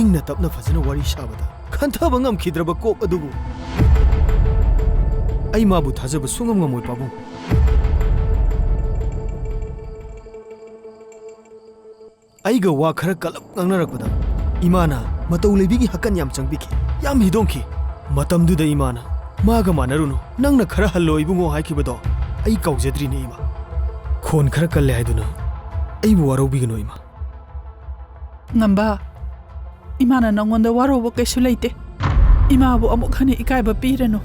ꯏꯪꯅ ꯇꯞꯅ ꯐꯖꯅ ꯋꯥꯔꯤ ꯁꯥꯕꯗ ꯈꯟꯊꯕ ꯉꯝꯈꯤꯗ꯭ꯔꯕ ꯀꯣꯛ ꯑꯗꯨꯕꯨ ꯑꯩ ꯃꯥꯕꯨ ꯊꯥꯖꯕ ꯁꯨꯡꯉꯝ ꯉꯝꯃꯣꯏ, ꯄꯥꯕꯨꯡ꯫ ꯑꯩꯒ ꯋꯥ ꯈꯔ ꯀꯜꯂꯞ ꯉꯥꯡꯅꯔꯛꯄꯗ ꯏꯃꯥꯅ ꯃꯇꯧ ꯂꯩꯕꯤꯒꯤ ꯍꯛꯀꯟ ꯌꯥꯝ ꯆꯪꯕꯤꯈꯤ, ꯌꯥꯝ ꯍꯤꯗꯣꯡꯈꯤ꯫ ꯃꯇꯝꯗꯨꯗ ꯏꯃꯥꯅ, "ꯃꯥꯒ ꯃꯥꯟꯅꯔꯨꯅꯨ, ꯅꯪꯅ ꯈꯔ ꯍꯜꯂꯣ ꯏꯕꯨꯡꯉꯣ" ꯍꯥꯏꯈꯤꯕꯗꯣ ꯑꯩ ꯀꯥꯎꯖꯗ꯭ꯔꯤꯅꯦ ꯏꯃꯥ꯫ ꯈꯣꯟ ꯈꯔ ꯀꯜꯂꯦ ꯍꯥꯏꯗꯨꯅ ꯑꯩꯕꯨ ꯋꯥꯔꯧꯕꯤꯒꯅꯨ ꯏꯃꯥ꯫ ꯉꯝꯕ, ꯏꯃꯥꯅ ꯅꯪꯉꯣꯟꯗ ꯋꯥꯔꯧꯕ ꯀꯩꯁꯨ ꯂꯩꯇꯦ꯫ ꯏꯃꯥꯕꯨ ꯑꯃꯨꯛ ꯍꯟꯅ ꯏꯀꯥꯏꯕ ꯄꯤꯔꯅꯨ꯫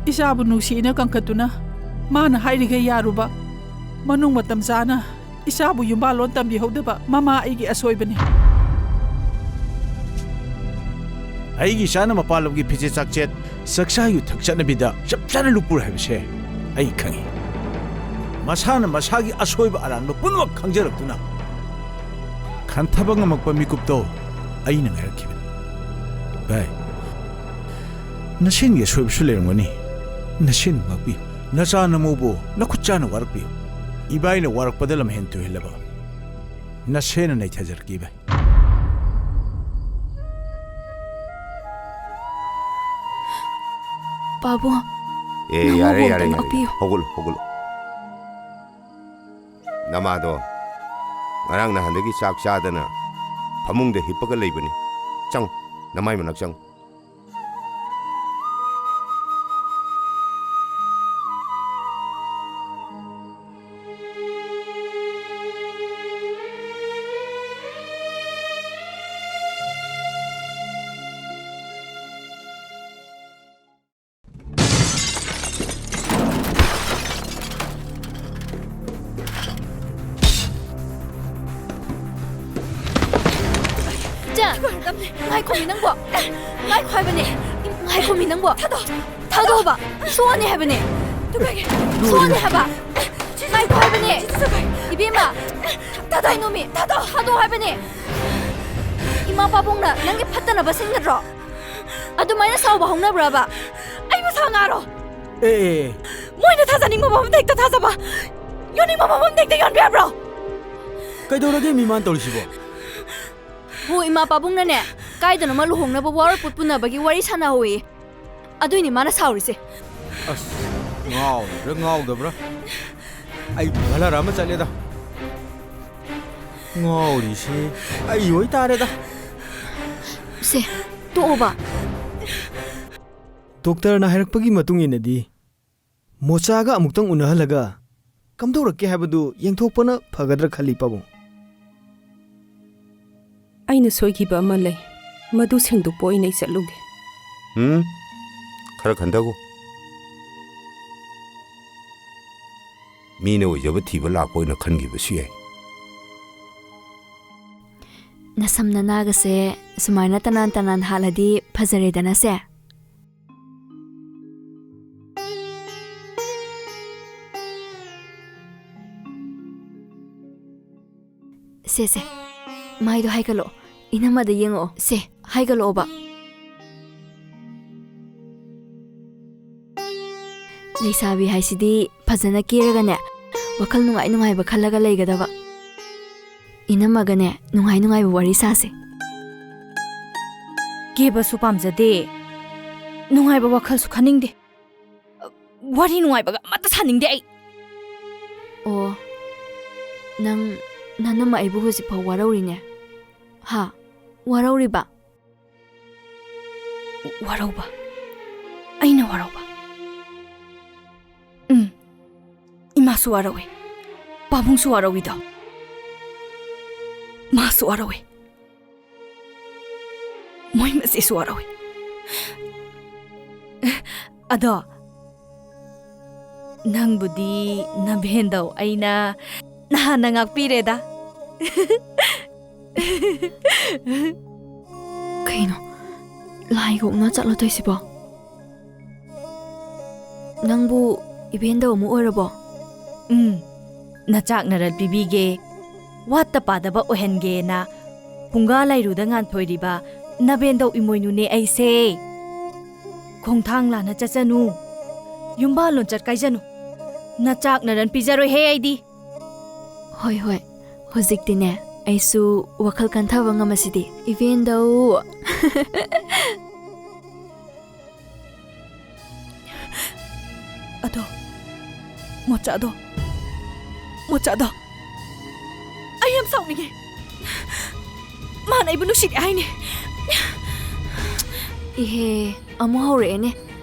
ꯏꯆꯥꯕꯨ ꯅꯨꯡꯁꯤꯅ ꯀꯟꯈꯠꯇꯨꯅ ꯃꯥꯅ ꯍꯥꯏꯔꯤꯈꯩ ꯌꯥꯔꯨꯕ, ꯃꯅꯨꯡ ꯃꯇꯝ ꯆꯥꯅ ꯏꯆꯥꯕꯨ ꯌꯨꯝꯕꯥꯜꯂꯣꯟ ꯇꯝꯕꯤꯍꯧꯗꯕ ꯃꯃꯥ ꯑꯩꯒꯤ ꯑꯁꯣꯏꯕꯅꯤ꯫ ꯑꯩꯒꯤ ꯏꯆꯥꯅ ꯃꯄꯥꯟ ꯂꯝꯒꯤ ꯐꯤꯖꯦꯠ ꯆꯥꯛꯆꯦꯠ, ꯆꯥꯛꯆꯥ ꯌꯨꯊꯛ ꯆꯠꯅꯕꯤꯗ ꯆꯞ ꯆꯥꯅ ꯂꯨꯞꯄꯨꯔꯦ ꯍꯥꯏꯕꯁꯦ ꯑꯩ ꯈꯪꯏ꯫ ꯃꯁꯥꯅ ꯃꯁꯥꯒꯤ ꯑꯁꯣꯏꯕ ꯑꯔꯥꯟꯕ ꯄꯨꯝꯅꯃꯛ ꯈꯪꯖꯔꯛꯇꯨꯅ ꯈꯟꯊꯕ ꯉꯝꯃꯛꯄ ꯃꯤꯀꯨꯞꯇꯣ ꯑꯩꯅ ꯉꯥꯏꯔꯛꯈꯤꯕꯅꯤ꯫ ꯚꯥꯏ, ꯅꯁꯦꯟꯒꯤ ꯑꯁꯣꯏꯕꯁꯨ ꯂꯩꯔꯝꯒꯅꯤ꯫ ꯅꯁꯦꯟꯕꯨ ꯉꯥꯛꯄꯤꯌꯨ꯫ ꯅꯆꯥ ꯅꯃꯧꯕꯨ ꯅꯈꯨꯠ ꯆꯥꯅ ꯋꯥꯔꯛꯄꯤꯌꯨ꯫ ꯏꯕꯥꯏꯅ ꯋꯥꯔꯛꯄꯗ ꯂꯝꯍꯦꯟ ꯇꯨꯍꯦꯜꯂꯕ ꯅꯁꯦꯟꯅ ꯅꯩꯊꯖꯔꯛꯀꯦ, ꯏꯕꯥꯏ꯫ ꯄꯥꯕꯨꯡ, ꯑꯦ, ꯅꯃꯧꯕꯨ ꯌꯥꯔꯦ, ꯑꯝꯇ ꯌꯥꯔꯦ, ꯌꯥꯔꯦ, ꯉꯥꯛꯄꯤꯌꯨ꯫ ꯌꯥꯔꯦ꯫ ꯍꯧꯒꯠꯂꯣ, ꯍꯧꯒꯠꯂꯣ꯫ ꯅꯃꯥꯗꯣ ꯉꯔꯥꯡ ꯅꯍꯥꯟꯗꯒꯤ ꯆꯥꯛ ꯆꯥꯗꯅ ꯐꯃꯨꯡꯗ ꯍꯤꯞꯄꯒ ꯂꯩꯕꯅꯤ꯫ ꯆꯪꯉꯨ, ꯅꯃꯥꯏ ꯃꯅꯥꯛ ꯆꯪꯉꯨ꯫ ꯏꯆꯟ! ꯉꯥꯏꯈꯣꯃꯤ ꯅꯪꯕꯣ! ꯉꯥꯏꯈꯣ ꯍꯥꯏꯕꯅꯦ! ꯉꯥꯏꯈꯣꯃꯤ ꯅꯪꯕꯣ! ꯊꯥꯗꯣꯛꯑꯣꯕ! ꯁꯣꯛꯑꯅꯤ ꯍꯥꯏꯕꯅꯦ! ꯁꯣꯛꯑꯅꯤ ꯍꯥꯏꯕ! ꯉꯥꯏꯈꯣ ꯍꯥꯏꯕꯅꯦ! ꯏꯕꯦꯝꯃ! ꯀꯩꯅꯣꯃꯤ! ꯊꯥꯗꯣꯛꯑꯣ ꯍꯥꯏꯕꯅꯦ! ꯏꯃꯥ ꯄꯥꯕꯨꯡꯅ ꯅꯪꯒꯤ ꯐꯠꯇꯅꯕ ꯁꯤꯟꯒꯗ꯭ꯔꯣ? ꯑꯗꯨꯃꯥꯏꯅ ꯁꯥꯎꯕ ꯍꯧꯅꯕ꯭ꯔꯕ? ꯑꯩꯕꯨ ꯁꯥ ꯉꯥꯔꯣ? ꯑꯦ, ꯑꯦ, ꯑꯦ꯫ ꯃꯣꯏꯅ ꯊꯥꯖꯅꯤꯡꯕ ꯃꯐꯝꯗ ꯍꯦꯛꯇ ꯊꯥꯖꯕ, ꯌꯣꯟꯅꯤꯡꯕ ꯃꯐꯝꯗ ꯍꯦꯛꯇ ꯌꯣꯟꯕ ꯌꯥꯕ꯭ꯔꯣ? ꯀꯩꯗꯧꯔꯒꯦ ꯃꯤꯃꯥꯟ ꯇꯧꯔꯤꯁꯤꯕꯣ? ꯍꯣ, ꯏꯃꯥ ꯄꯥꯕꯨꯡꯅꯅꯦ, ꯀꯥꯏꯗꯅꯣꯃ ꯂꯨꯍꯣꯡꯅꯕ ꯋꯥꯔꯣꯏꯄꯣꯠ ꯄꯨꯅꯕꯒꯤ ꯋꯥꯔꯤ ꯁꯥꯟꯅꯍꯧꯋꯤ꯫ ꯑꯗꯨꯏꯅꯤ ꯃꯥꯅ ꯁꯥꯎꯔꯤꯁꯦ꯫ ꯑꯁ, ꯉꯥꯎꯔꯤꯕ꯭ꯔꯥ ꯉꯥꯎꯗꯕ꯭ꯔꯥ? ꯑꯩ ꯕꯂꯔ ꯑꯃ ꯆꯠꯂꯦꯗ꯫ ꯉꯥꯎꯔꯤꯁꯤ ꯑꯩ ꯑꯣꯏꯇꯥꯔꯦꯗ꯫ ꯁꯦ, ꯇꯣꯛꯑꯣꯕ꯫ ꯗꯣꯛꯇꯔꯅ ꯍꯥꯏꯔꯛꯄꯒꯤ ꯃꯇꯨꯡ ꯏꯟꯅꯗꯤ, ꯃꯣꯆꯥꯒ ꯑꯃꯨꯛꯇꯪ ꯎꯅꯍꯜꯂꯒ ꯀꯝꯗꯧꯔꯛꯀꯦ ꯍꯥꯏꯕꯗꯨ ꯌꯦꯡꯊꯣꯛꯄꯅ ꯐꯒꯗ꯭ꯔꯥ ꯈꯜꯂꯤ, ꯄꯥꯕꯨꯡ꯫ ꯑꯩꯅ ꯁꯣꯏꯈꯤꯕ ꯑꯃ ꯂꯩ, ꯃꯗꯨ ꯁꯦꯡꯗꯣꯛꯄ ꯑꯣꯏꯅ ꯑꯩ ꯆꯠꯂꯨꯒꯦ꯫ ꯎꯝ, ꯈꯔ ꯈꯟꯊꯒꯣ꯫ ꯃꯤꯅ ꯑꯣꯏꯖꯕ ꯊꯤꯕ ꯂꯥꯛꯄ ꯑꯣꯏꯅ ꯈꯟꯈꯤꯕꯁꯨ ꯌꯥꯏ꯫ ꯅꯁꯝ ꯅꯅꯥꯒꯁꯦ ꯁꯨꯃꯥꯏꯅ ꯇꯅꯥꯟ ꯇꯅꯥꯟ ꯍꯥꯠꯂꯗꯤ ꯐꯖꯔꯦꯗꯅ ꯁꯦ꯫ ꯁꯦ, ꯁꯦ, ꯃꯥꯏꯗꯣ ꯍꯥꯏꯒꯠꯂꯣ, ꯏꯅꯝꯃꯗ ꯌꯦꯡꯉꯛꯑꯣ꯫ ꯁꯦ, ꯍꯥꯏꯒꯠꯂꯛꯑꯣꯕ꯫ ꯂꯩꯁꯥꯕꯤ ꯍꯥꯏꯁꯤꯗꯤ ꯐꯖꯅ ꯀꯦꯔꯒꯅꯦ, ꯋꯥꯈꯜ ꯅꯨꯡꯉꯥꯏ ꯅꯨꯡꯉꯥꯏꯕ ꯈꯜꯂꯒ ꯂꯩꯒꯗꯕ꯫ ꯏꯅꯝꯃꯒꯅꯦ, ꯅꯨꯡꯉꯥꯏ ꯅꯨꯡꯉꯥꯏꯕ ꯋꯥꯔꯤ ꯁꯥꯁꯦ꯫ ꯀꯦꯕꯁꯨ ꯄꯥꯝꯖꯗꯦ, ꯅꯨꯡꯉꯥꯏꯕ ꯋꯥꯈꯜꯁꯨ ꯈꯟꯅꯤꯡꯗꯦ꯫ ꯋꯥꯔꯤ ꯅꯨꯡꯉꯥꯏꯕꯒ ꯑꯃꯠꯇ ꯁꯥꯅꯤꯡꯗꯦ ꯑꯩ꯫ ꯑꯣ, ꯅꯪ, ꯅꯅꯝꯃ ꯑꯩꯕꯨ ꯍꯧꯖꯤꯛꯐꯥꯎ ꯋꯥꯔꯧꯔꯤꯅꯦ? ꯍꯥ? ꯋꯥꯔꯧꯔꯤꯕ? ꯋꯥꯔꯧꯕ? ꯑꯩꯅ ꯋꯥꯔꯧꯕ? ꯎꯝ, ꯏꯃꯥꯁꯨ ꯋꯥꯔꯧꯏ, ꯄꯥꯕꯨꯡꯁꯨ ꯋꯥꯔꯧꯏꯗꯣ꯫ ꯃꯥꯁꯨ ꯋꯥꯔꯧꯏ꯫ ꯃꯣꯏ ꯃꯆꯦꯁꯨ ꯋꯥꯔꯧꯏ꯫ ꯑꯗꯣ, ꯅꯪꯕꯨꯗꯤ ꯅꯚꯦꯟꯗꯧ ꯑꯩꯅ ꯅꯍꯥꯟꯅ ꯉꯥꯛꯄꯤꯔꯦꯗ꯫ ꯀꯩꯅꯣ? ꯂꯥꯏꯒ ꯎꯅ ꯆꯠꯂꯣ ꯇꯧꯏꯁꯤꯕꯣ? ꯅꯪꯕꯨ ꯏꯕꯦꯟꯗꯧ ꯑꯃꯨꯛ ꯑꯣꯏꯔꯕꯣ? ꯎꯝ, ꯅꯆꯥꯛ ꯅꯔꯜ ꯄꯤꯕꯤꯒꯦ, ꯋꯥꯠꯇ ꯄꯥꯗꯕ ꯑꯣꯏꯍꯟꯒꯦꯅ ꯐꯨꯡꯒꯥ ꯂꯥꯏꯔꯨꯗ ꯉꯥꯟꯊꯣꯏꯔꯤꯕ ꯅꯕꯦꯟꯗꯧ ꯏꯃꯣꯏꯅꯨꯅꯦ ꯑꯩꯁꯦ꯫ ꯈꯣꯡꯊꯥꯡ ꯂꯥꯟꯅ ꯆꯠꯆꯅꯨ, ꯌꯨꯝꯕꯥꯜ ꯂꯣꯟꯆꯠ ꯀꯥꯏꯖꯅꯨ, ꯅꯆꯥꯛ ꯅꯔꯜ ꯄꯤꯖꯔꯣꯏꯍꯦ ꯑꯩꯗꯤ꯫ ꯍꯣꯏ, ꯍꯣꯏ, ꯍꯧꯖꯤꯛꯇꯤꯅꯦ ꯑꯩꯁꯨ ꯋꯥꯈꯜ ꯀꯟꯊꯕ ꯉꯝꯃꯁꯤꯗꯤ, ꯏꯕꯦꯟꯗꯧ꯫ ꯑꯗꯣ, ꯃꯣꯆꯥꯗꯣ, ꯃꯣꯆꯥꯗꯣ, ꯑꯩ ꯌꯥꯝ ꯁꯥꯎꯅꯤꯡꯉꯦ꯫ ꯃꯥꯅ ꯑꯩꯕꯨ ꯅꯨꯡꯁꯤꯗꯦ ꯍꯥꯏꯅꯦ꯫ ꯏꯍꯦ, ꯑꯃꯨꯛ ꯍꯧꯔꯛꯑꯦꯅꯦ꯫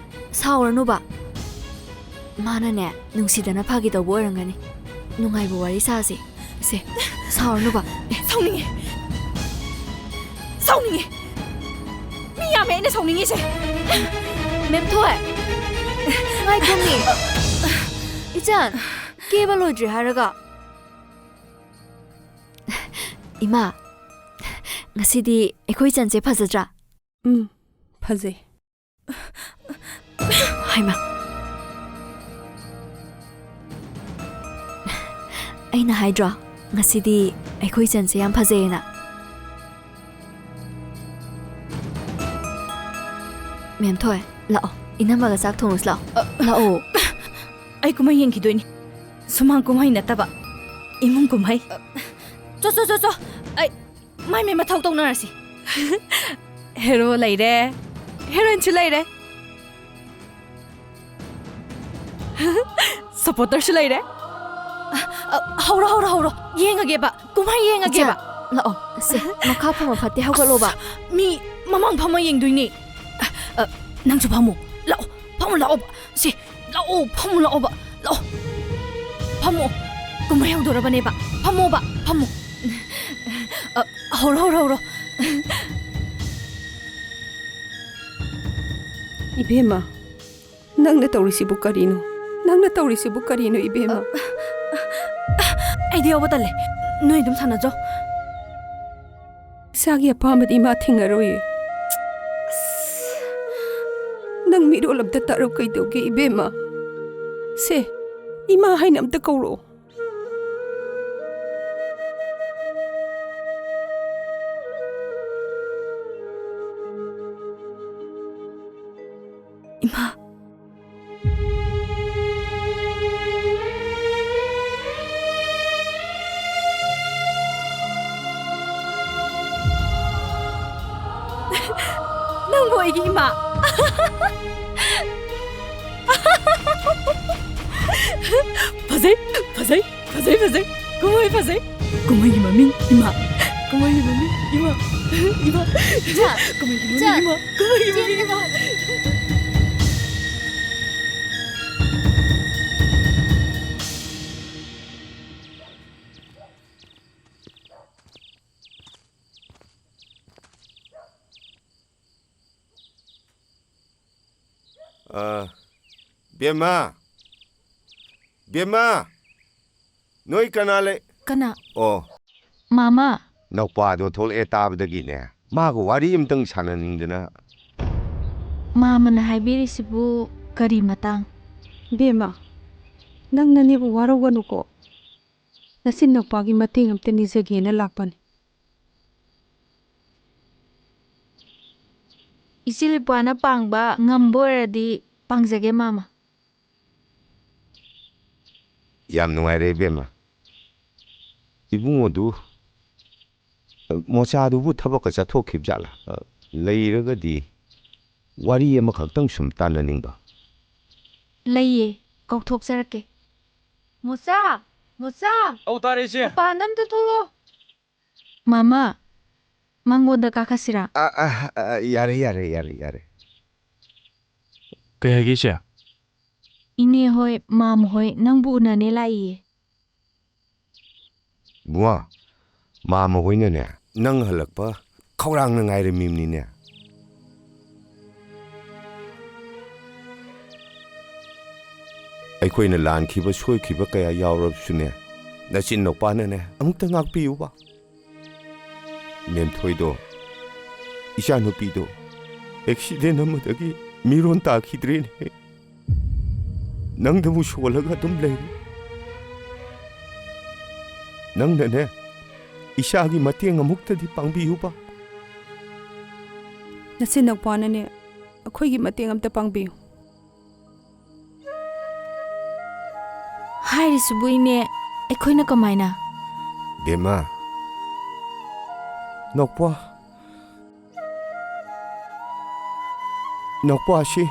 ꯁꯥꯎꯔꯅꯨꯕ꯫ ꯃꯥꯅꯅꯦ, ꯅꯨꯡꯁꯤꯗꯅ ꯐꯥꯒꯤ ꯇꯧꯕ ꯑꯣꯏꯔꯝꯒꯅꯤ꯫ ꯅꯨꯡꯉꯥꯏꯕ ꯋꯥꯔꯤ ꯁꯥꯁꯦ꯫ ꯁꯦ, ꯁꯥꯎꯔꯅꯨꯕ꯫ ꯑꯦ, ꯁꯥꯎꯅꯤꯡꯉꯦ꯫ ꯁꯥꯎꯅꯤꯡꯉꯦ꯫ ꯃꯤ ꯌꯥꯝꯃꯦ ꯑꯩꯅ ꯁꯥꯎꯅꯤꯡꯉꯤꯁꯦ꯫ ꯃꯦꯝꯊꯣꯏ, ꯉꯥꯏꯈꯣꯃꯤ꯫ ꯏꯆꯟ, ꯀꯦꯕ ꯂꯣꯏꯗ꯭ꯔꯤ ꯍꯥꯏꯔꯒ꯫ ꯏꯃꯥ, ꯉꯁꯤꯗꯤ ꯑꯩꯈꯣꯏ ꯏꯆꯟꯁꯦ ꯐꯖꯗ꯭ꯔꯥ? ꯎꯝ, ꯐꯖꯩ꯫ ꯍꯩꯃꯥ꯫ ꯑꯩꯅ ꯍꯥꯏꯗ꯭ꯔꯣ, ꯉꯁꯤꯗꯤ ꯑꯩꯈꯣꯏ ꯏꯆꯟꯁꯦ ꯌꯥꯝ ꯐꯖꯩꯌꯦꯅ꯫ ꯃꯦꯝꯊꯣꯏ, ꯂꯥꯛꯑꯣ, ꯏꯅꯝꯃꯒ ꯆꯥꯛ ꯊꯣꯡꯉꯨꯁꯤ ꯂꯥꯛꯑꯣ꯫ ꯑ, ꯂꯥꯛꯑꯣ꯫ ꯑꯩ ꯀꯨꯝꯍꯩ ꯌꯦꯡꯈꯤꯗꯣꯏꯅꯤ꯫ ꯁꯨꯃꯥꯡ ꯀꯨꯝꯍꯩ ꯅꯠꯇꯕ, ꯏꯃꯨꯡ ꯀꯨꯝꯍꯩ꯫ ꯑ, ꯆꯣ, ꯆꯣ, ꯆꯣ, ꯆꯣ꯫ ꯑꯩ ꯃꯥꯏ ꯃꯥꯏ ꯃꯊꯧ ꯇꯧꯅꯔꯁꯤ꯫ ꯍꯦꯔꯣ ꯂꯩꯔꯦ, ꯍꯦꯔꯣꯏꯟꯁꯨ ꯂꯩꯔꯦ, ꯁꯄꯣꯔꯇꯔꯁꯨ ꯂꯩꯔꯦ꯫ ꯑ, ꯑ, ꯍꯧꯔꯣ, ꯍꯧꯔꯣ, ꯍꯧꯔꯣ꯫ ꯌꯦꯡꯉꯒꯦꯕ, ꯀꯨꯝꯍꯩ ꯌꯦꯡꯉꯒꯦꯕ꯫ ꯏꯆꯥ, ꯂꯥꯛꯑꯣ꯫ ꯁꯦ, ꯃꯈꯥ ꯐꯝꯃ ꯐꯠꯇꯦ, ꯍꯧꯒꯠꯂꯣꯕ꯫ ꯑꯁ, ꯃꯤ ꯃꯃꯥꯡ ꯐꯝꯃ ꯌꯦꯡꯗꯣꯏꯅꯦ꯫ ꯑ, ꯑ, ꯅꯪꯁꯨ ꯐꯝꯃꯣ꯫ ꯂꯥꯛꯑꯣ, ꯐꯝꯃꯣ ꯂꯥꯛꯑꯣꯕ꯫ ꯁꯦ, ꯂꯥꯛꯑꯣ, ꯐꯝꯃꯣ ꯂꯥꯛꯑꯣꯕ꯫ ꯂꯥꯛꯑꯣ꯫ ꯐꯝꯃꯣ꯫ ꯀꯨꯝꯍꯩ ꯍꯧꯗꯣꯔꯕꯅꯦꯕ꯫ ꯐꯝꯃꯣꯕ, ꯐꯝꯃꯣ꯫ ꯑ, ꯍꯧꯔꯣ, ꯍꯧꯔꯣ, ꯍꯧꯔꯣ꯫ ꯏꯕꯦꯝꯃ, ꯅꯪꯅ ꯇꯧꯔꯤꯁꯤꯕꯨ ꯀꯔꯤꯅꯣ? ꯅꯪꯅ ꯇꯧꯔꯤꯁꯤꯕꯨ ꯀꯔꯤꯅꯣ, ꯏꯕꯦꯝꯃ? ꯑꯩꯗꯤ ꯌꯥꯎꯕ ꯇꯜꯂꯦ꯫ ꯅꯣꯏ ꯑꯗꯨꯝ ꯁꯥꯟꯅꯖꯧ꯫ ꯏꯆꯥꯒꯤ ꯑꯄꯥꯝꯕꯗꯤ ꯏꯃꯥ ꯊꯤꯡꯉꯔꯣꯏꯌꯦ꯫ ꯑꯁ, ꯅꯪ ꯃꯤꯔꯣꯜ ꯑꯝꯇ ꯇꯥꯔꯣ꯫ ꯀꯩꯗꯧꯒꯦ ꯏꯕꯦꯝꯃ? ꯁꯦ, ꯏꯃꯥ ꯍꯥꯏꯅ ꯑꯝꯇ ꯀꯧꯔꯛꯑꯣ꯫ ꯏꯃꯥ꯫ ꯅꯪꯕꯨ ꯑꯩꯒꯤ ꯏꯃꯥ꯫ ꯐꯖꯩ, ꯐꯖꯩ, ꯐꯖꯩ, ꯐꯖꯩ꯫ ꯀꯨꯝꯍꯩ ꯐꯖꯩ꯫ ꯀꯨꯝꯍꯩꯒꯤ ꯃꯃꯤꯡ ꯏꯃꯥ꯫ ꯀꯨꯝꯍꯩꯒꯤ ꯃꯃꯤꯡ ꯏꯃꯥ꯫ ꯏꯃꯥ꯫ ꯏꯆꯥ꯫ ꯀꯨꯝꯍꯩꯒꯤ ꯃꯃꯤꯡ ꯏꯆꯥ꯫ ꯏꯃꯥ꯫ ꯀꯨꯝꯍꯩꯒꯤ ꯃꯃꯤꯡ ꯏꯃꯥ꯫ ꯑ, ꯕꯦꯝꯃ! ꯕꯦꯝꯃ! ꯅꯣꯏ ꯀꯅꯥ ꯂꯩ? ꯀꯅꯥ? ꯑꯣ꯫ ꯃꯥꯃ꯫ ꯅꯧꯄꯥꯗꯣ ꯊꯣꯛꯂꯛꯑꯦ ꯇꯥꯕꯗꯒꯤꯅꯦ, ꯃꯥꯒ ꯋꯥꯔꯤ ꯑꯝꯇꯪ ꯁꯥꯟꯅꯅꯤꯡꯗꯅ꯫ ꯃꯥꯃꯅ ꯍꯥꯏꯕꯤꯔꯤꯁꯤꯕꯨ ꯀꯔꯤ ꯃꯇꯥꯡ? ꯕꯦꯝꯃ, ꯅꯪ ꯅꯅꯦꯕꯨ ꯋꯥꯔꯧꯒꯅꯨꯀꯣ꯫ ꯅꯆꯤꯟ ꯅꯧꯄꯥꯒꯤ ꯃꯇꯦꯡ ꯑꯝꯇ ꯅꯤꯖꯒꯦꯅ ꯂꯥꯛꯄꯅꯤ꯫ ꯏꯆꯦ ꯂꯨꯄꯥꯅ ꯄꯥꯡꯕ ꯉꯝꯕ ꯑꯣꯏꯔꯗꯤ ꯄꯥꯡꯖꯒꯦ, ꯃꯥꯃ꯫ ꯌꯥꯝ ꯅꯨꯡꯉꯥꯏꯔꯦ, ꯏꯕꯦꯝꯃ꯫ ꯏꯕꯨꯡꯉꯣꯗꯨ, ꯃꯣꯆꯥꯗꯨꯕꯨ ꯊꯕꯛꯀ ꯆꯠꯊꯣꯛꯈꯤꯕ ꯖꯥꯠꯂꯥ? ꯂꯩꯔꯒꯗꯤ ꯋꯥꯔꯤ ꯑꯃꯈꯛꯇꯪ ꯁꯨꯝ ꯇꯥꯟꯅꯅꯤꯡꯕ꯫ ꯂꯩꯌꯦ, ꯀꯧꯊꯣꯛꯆꯔꯛꯀꯦ꯫ ꯃꯣꯆꯥ! ꯃꯣꯆꯥ! ꯑꯧ, ꯇꯥꯔꯦ, ꯏꯆꯦ꯫ ꯃꯄꯥꯟꯗ ꯑꯝꯇ ꯊꯣꯛꯂꯛꯑꯣ꯫ ꯃꯥꯃ, ꯃꯉꯣꯟꯗ ꯀꯥꯈꯠꯁꯤꯔꯥ? ꯑ, ꯑ, ꯑ, ꯌꯥꯔꯦ, ꯌꯥꯔꯦ, ꯌꯥꯔꯦ, ꯌꯥꯔꯦ꯫ ꯀꯩ ꯍꯥꯏꯒꯦ, ꯏꯆꯦ? ꯏꯅꯦ ꯍꯣꯏ, ꯃꯥꯃ ꯍꯣꯏ ꯅꯪꯕꯨ ꯎꯅꯅꯦ ꯂꯥꯛꯏꯌꯦ꯫ ꯏꯕꯨꯡꯉꯣ, ꯃꯥꯃ ꯍꯣꯏꯅꯅꯦ, ꯅꯪ ꯍꯜꯂꯛꯄ ꯈꯧꯔꯥꯡꯅ ꯉꯥꯏꯔꯝꯃꯤꯕꯅꯤꯅꯦ꯫ ꯑꯩꯈꯣꯏꯅ ꯂꯥꯟꯈꯤꯕ, ꯁꯣꯏꯈꯤꯕ ꯀꯌꯥ ꯌꯥꯎꯔꯕꯁꯨꯅꯦ, ꯅꯆꯤꯟ ꯅꯧꯄꯥꯅꯅꯦ ꯑꯃꯨꯛꯇ ꯉꯥꯛꯄꯤꯌꯨꯕ꯫ ꯃꯦꯝꯊꯣꯏꯗꯣ, ꯏꯆꯥꯅꯨꯄꯤꯗꯣ ꯑꯦꯛꯁꯤꯗꯦꯟ ꯑꯃꯗꯒꯤ ꯃꯤꯔꯣꯟ ꯇꯥꯈꯤꯗ꯭ꯔꯦꯅꯦ꯫ ꯅꯪꯗꯕꯨ ꯁꯣꯜꯂꯒ ꯑꯗꯨꯝ ꯂꯩꯔꯦ꯫ ꯅꯪꯅꯅꯦ, ꯏꯆꯥꯒꯤ ꯃꯇꯦꯡ ꯑꯃꯨꯛꯇꯗꯤ ꯄꯥꯡꯕꯤꯌꯨꯕ꯫ ꯅꯆꯤꯟ ꯅꯄꯥꯅꯅꯦ, ꯑꯩꯈꯣꯏꯒꯤ ꯃꯇꯦꯡ ꯑꯝꯇ ꯄꯥꯡꯕꯤꯌꯨ꯫ ꯍꯥꯏꯔꯤꯁꯤꯕꯨ ꯏꯅꯦ, ꯑꯩꯈꯣꯏꯅ ꯀꯃꯥꯏꯅ? ꯕꯦꯝꯃ, ꯅꯥꯎꯄꯥ, ꯅꯥꯎꯄꯥꯁꯤ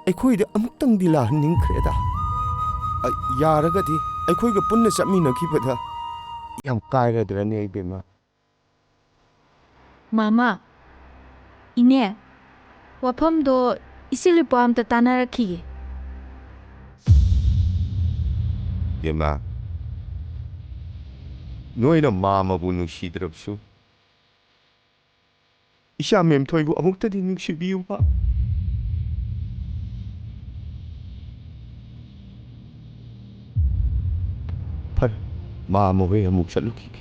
ꯑꯩꯈꯣꯏꯗ ꯑꯃꯨꯛꯇꯪꯗꯤ ꯂꯥꯛꯍꯟꯅꯤꯡꯈ꯭ꯔꯦꯗ꯫ ꯑ, ꯌꯥꯔꯒꯗꯤ ꯑꯩꯈꯣꯏꯒ ꯄꯨꯟꯅ ꯆꯠꯃꯤꯟꯅꯈꯤꯕꯗ ꯌꯥꯝ ꯀꯥꯏꯔꯗ꯭ꯔꯅꯦ, ꯏꯕꯦꯝꯃ? ꯃꯥꯃꯥ, ꯏꯅꯦ, ꯋꯥꯐꯝꯗꯣ ꯏꯆꯦ ꯂꯨꯄꯥ ꯑꯝꯇ ꯇꯥꯟꯅꯔꯛꯈꯤꯒꯦ꯫ ꯏꯕꯦꯝꯃ, ꯅꯣꯏꯅ ꯃꯥꯃꯕꯨ ꯅꯨꯡꯁꯤꯗ꯭ꯔꯕꯁꯨ, ꯏꯆꯥ ꯃꯦꯝꯊꯣꯏꯕꯨ ꯑꯃꯨꯛꯇꯗꯤ ꯅꯨꯡꯁꯤꯕꯤꯌꯨꯕ꯫ ꯐꯔꯦ, ꯃꯥꯃ ꯍꯣꯏ ꯑꯃꯨꯛ ꯆꯠꯂꯨꯈꯤꯒꯦ꯫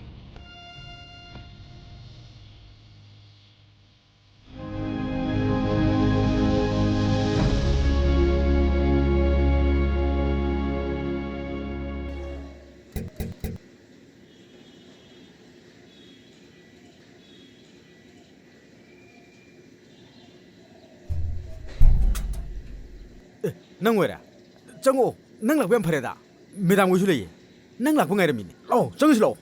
ꯑꯦ, ꯅꯪ ꯑꯣꯏꯔꯦ? ꯆꯪꯉꯛꯑꯣ, ꯅꯪ ꯂꯥꯛꯄ ꯌꯥꯝ ꯐꯔꯦꯗ꯫ ꯃꯦꯗꯥꯝ ꯍꯣꯏꯁꯨ ꯂꯩꯌꯦ, ꯅꯪ ꯂꯥꯛꯄ ꯉꯥꯏꯔꯝꯃꯤꯅꯦ꯫ ꯂꯥꯛꯑꯣ, ꯆꯪꯉꯁꯤ ꯂꯥꯛꯑꯣ꯫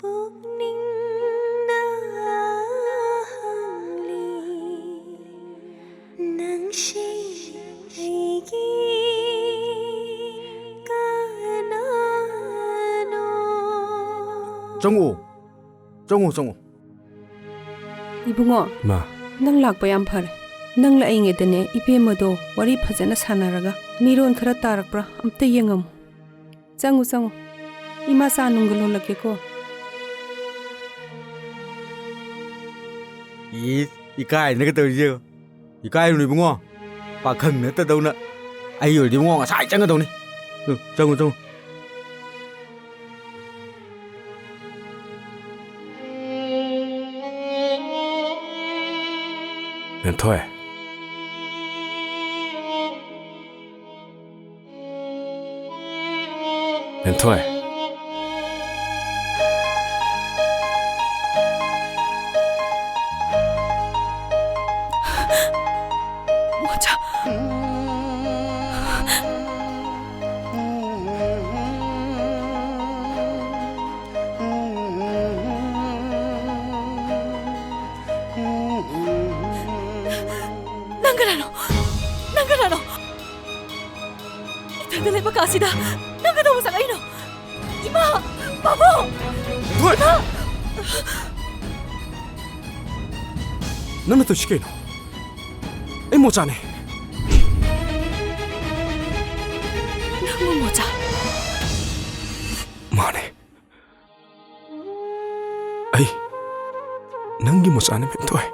ꯄꯨꯛꯅꯤꯡꯅ ꯍꯪꯂꯤ, ꯅꯪꯁꯦ ꯑꯩꯒꯤ ꯀꯅꯥꯅꯣ? ꯆꯪꯉꯛꯑꯣ, ꯆꯪꯉꯣ, ꯆꯪꯉꯣ꯫ ꯏꯕꯨꯡꯉꯣ, ꯏꯃꯥ꯫ ꯅꯪ ꯂꯥꯛꯄ ꯌꯥꯝ ꯐꯔꯦ꯫ ꯅꯪ ꯂꯥꯛꯏꯉꯩꯗꯅꯦ, ꯏꯕꯦꯝꯃꯗꯣ ꯋꯥꯔꯤ ꯐꯖꯅ ꯁꯥꯟꯅꯔꯒ ꯃꯤꯔꯣꯟ ꯈꯔ ꯇꯥꯔꯛꯄ꯭ꯔꯥ ꯑꯝꯇ ꯌꯦꯡꯉꯝꯃꯨ꯫ ꯆꯪꯉꯨ, ꯆꯪꯉꯨ꯫ ꯏꯃꯥ ꯆꯥ ꯅꯨꯡꯒ ꯂꯣꯜꯂꯛꯀꯦꯀꯣ꯫ ꯏꯁ, ꯏꯀꯥꯏꯗꯅꯒ ꯇꯧꯔꯤꯁꯦ ꯌꯦꯡꯉꯣ꯫ ꯏꯀꯥꯏꯔꯨꯅꯨ ꯏꯕꯨꯡꯉꯣ꯫ ꯄꯥꯈꯪ ꯅꯠꯇꯗꯧꯅ꯫ ꯑꯩ ꯑꯣꯏꯔꯗꯤ ꯏꯕꯨꯡꯉꯣ ꯉꯁꯥꯏ ꯆꯪꯒꯗꯧꯅꯤ꯫ ꯎꯝ, ꯆꯪꯉꯨ, ꯆꯪꯉꯨ꯫ ꯃꯦꯝꯊꯣꯏ꯫ ꯃꯦꯝꯊꯣꯏ꯫ ꯃꯣꯆꯥ꯫ ꯅꯪ ꯀꯅꯥꯅꯣ? ꯅꯪ ꯀꯅꯥꯅꯣ? ꯏꯊꯟꯗ ꯂꯩꯕ ꯀꯥꯁꯤꯗ ꯅꯪ ꯀꯩꯗꯧꯕ ꯆꯪꯉꯛꯏꯅꯣ? ꯏꯃꯥ! ꯄꯥꯕꯨꯡ! ꯊꯣꯏ! ꯏꯃꯥ! ꯅꯪꯅ ꯇꯧꯔꯤꯁꯤ ꯀꯩꯅꯣ? ꯑꯩ ꯃꯣꯆꯥꯅꯦ꯫ ꯅꯪꯕꯨ ꯃꯣꯆꯥ? ꯃꯥꯅꯦ꯫ ꯑꯩ ꯅꯪꯒꯤ ꯃꯣꯆꯥꯅꯦ, ꯃꯦꯝꯊꯣꯏ꯫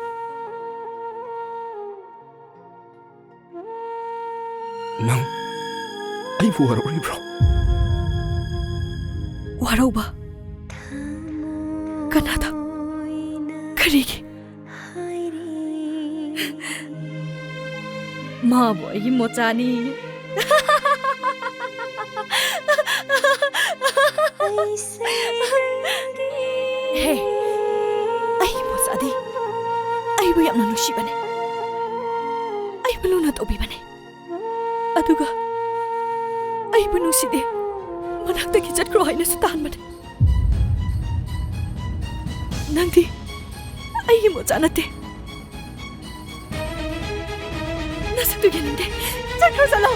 ꯅꯪ ꯑꯩꯕꯨ ꯋꯥꯔꯧꯔꯤꯕ꯭ꯔꯣ? ꯋꯥꯔꯧꯕ? ꯀꯅꯥꯗ? ꯀꯔꯤꯒꯤ? ꯃꯥꯕꯨ ꯑꯩꯒꯤ ꯃꯣꯆꯥꯅꯤ꯫ ꯍꯦ, ꯑꯩꯒꯤ ꯃꯣꯆꯥꯗꯤ ꯑꯩꯕꯨ ꯌꯥꯝꯅ ꯅꯨꯡꯁꯤꯕꯅꯦ, ꯑꯩꯕꯨ ꯂꯨꯅ ꯇꯧꯕꯤꯕꯅꯦ, ꯑꯗꯨꯒ ꯑꯩꯕꯨ ꯅꯨꯡꯁꯤꯗꯦ, ꯃꯅꯥꯛꯇꯒꯤ ꯆꯠꯈ꯭ꯔꯣ ꯍꯥꯏꯅꯁꯨ ꯇꯥꯟꯕꯅꯦ꯫ ꯅꯪꯗꯤ ꯑꯩꯒꯤ ꯃꯣꯆꯥ ꯅꯠꯇꯦ꯫ ꯅꯁꯛꯇꯨ ꯌꯦꯡꯅꯤꯡꯗꯦ꯫ ꯆꯠꯈ꯭ꯔꯣ, ꯆꯠꯂꯣ꯫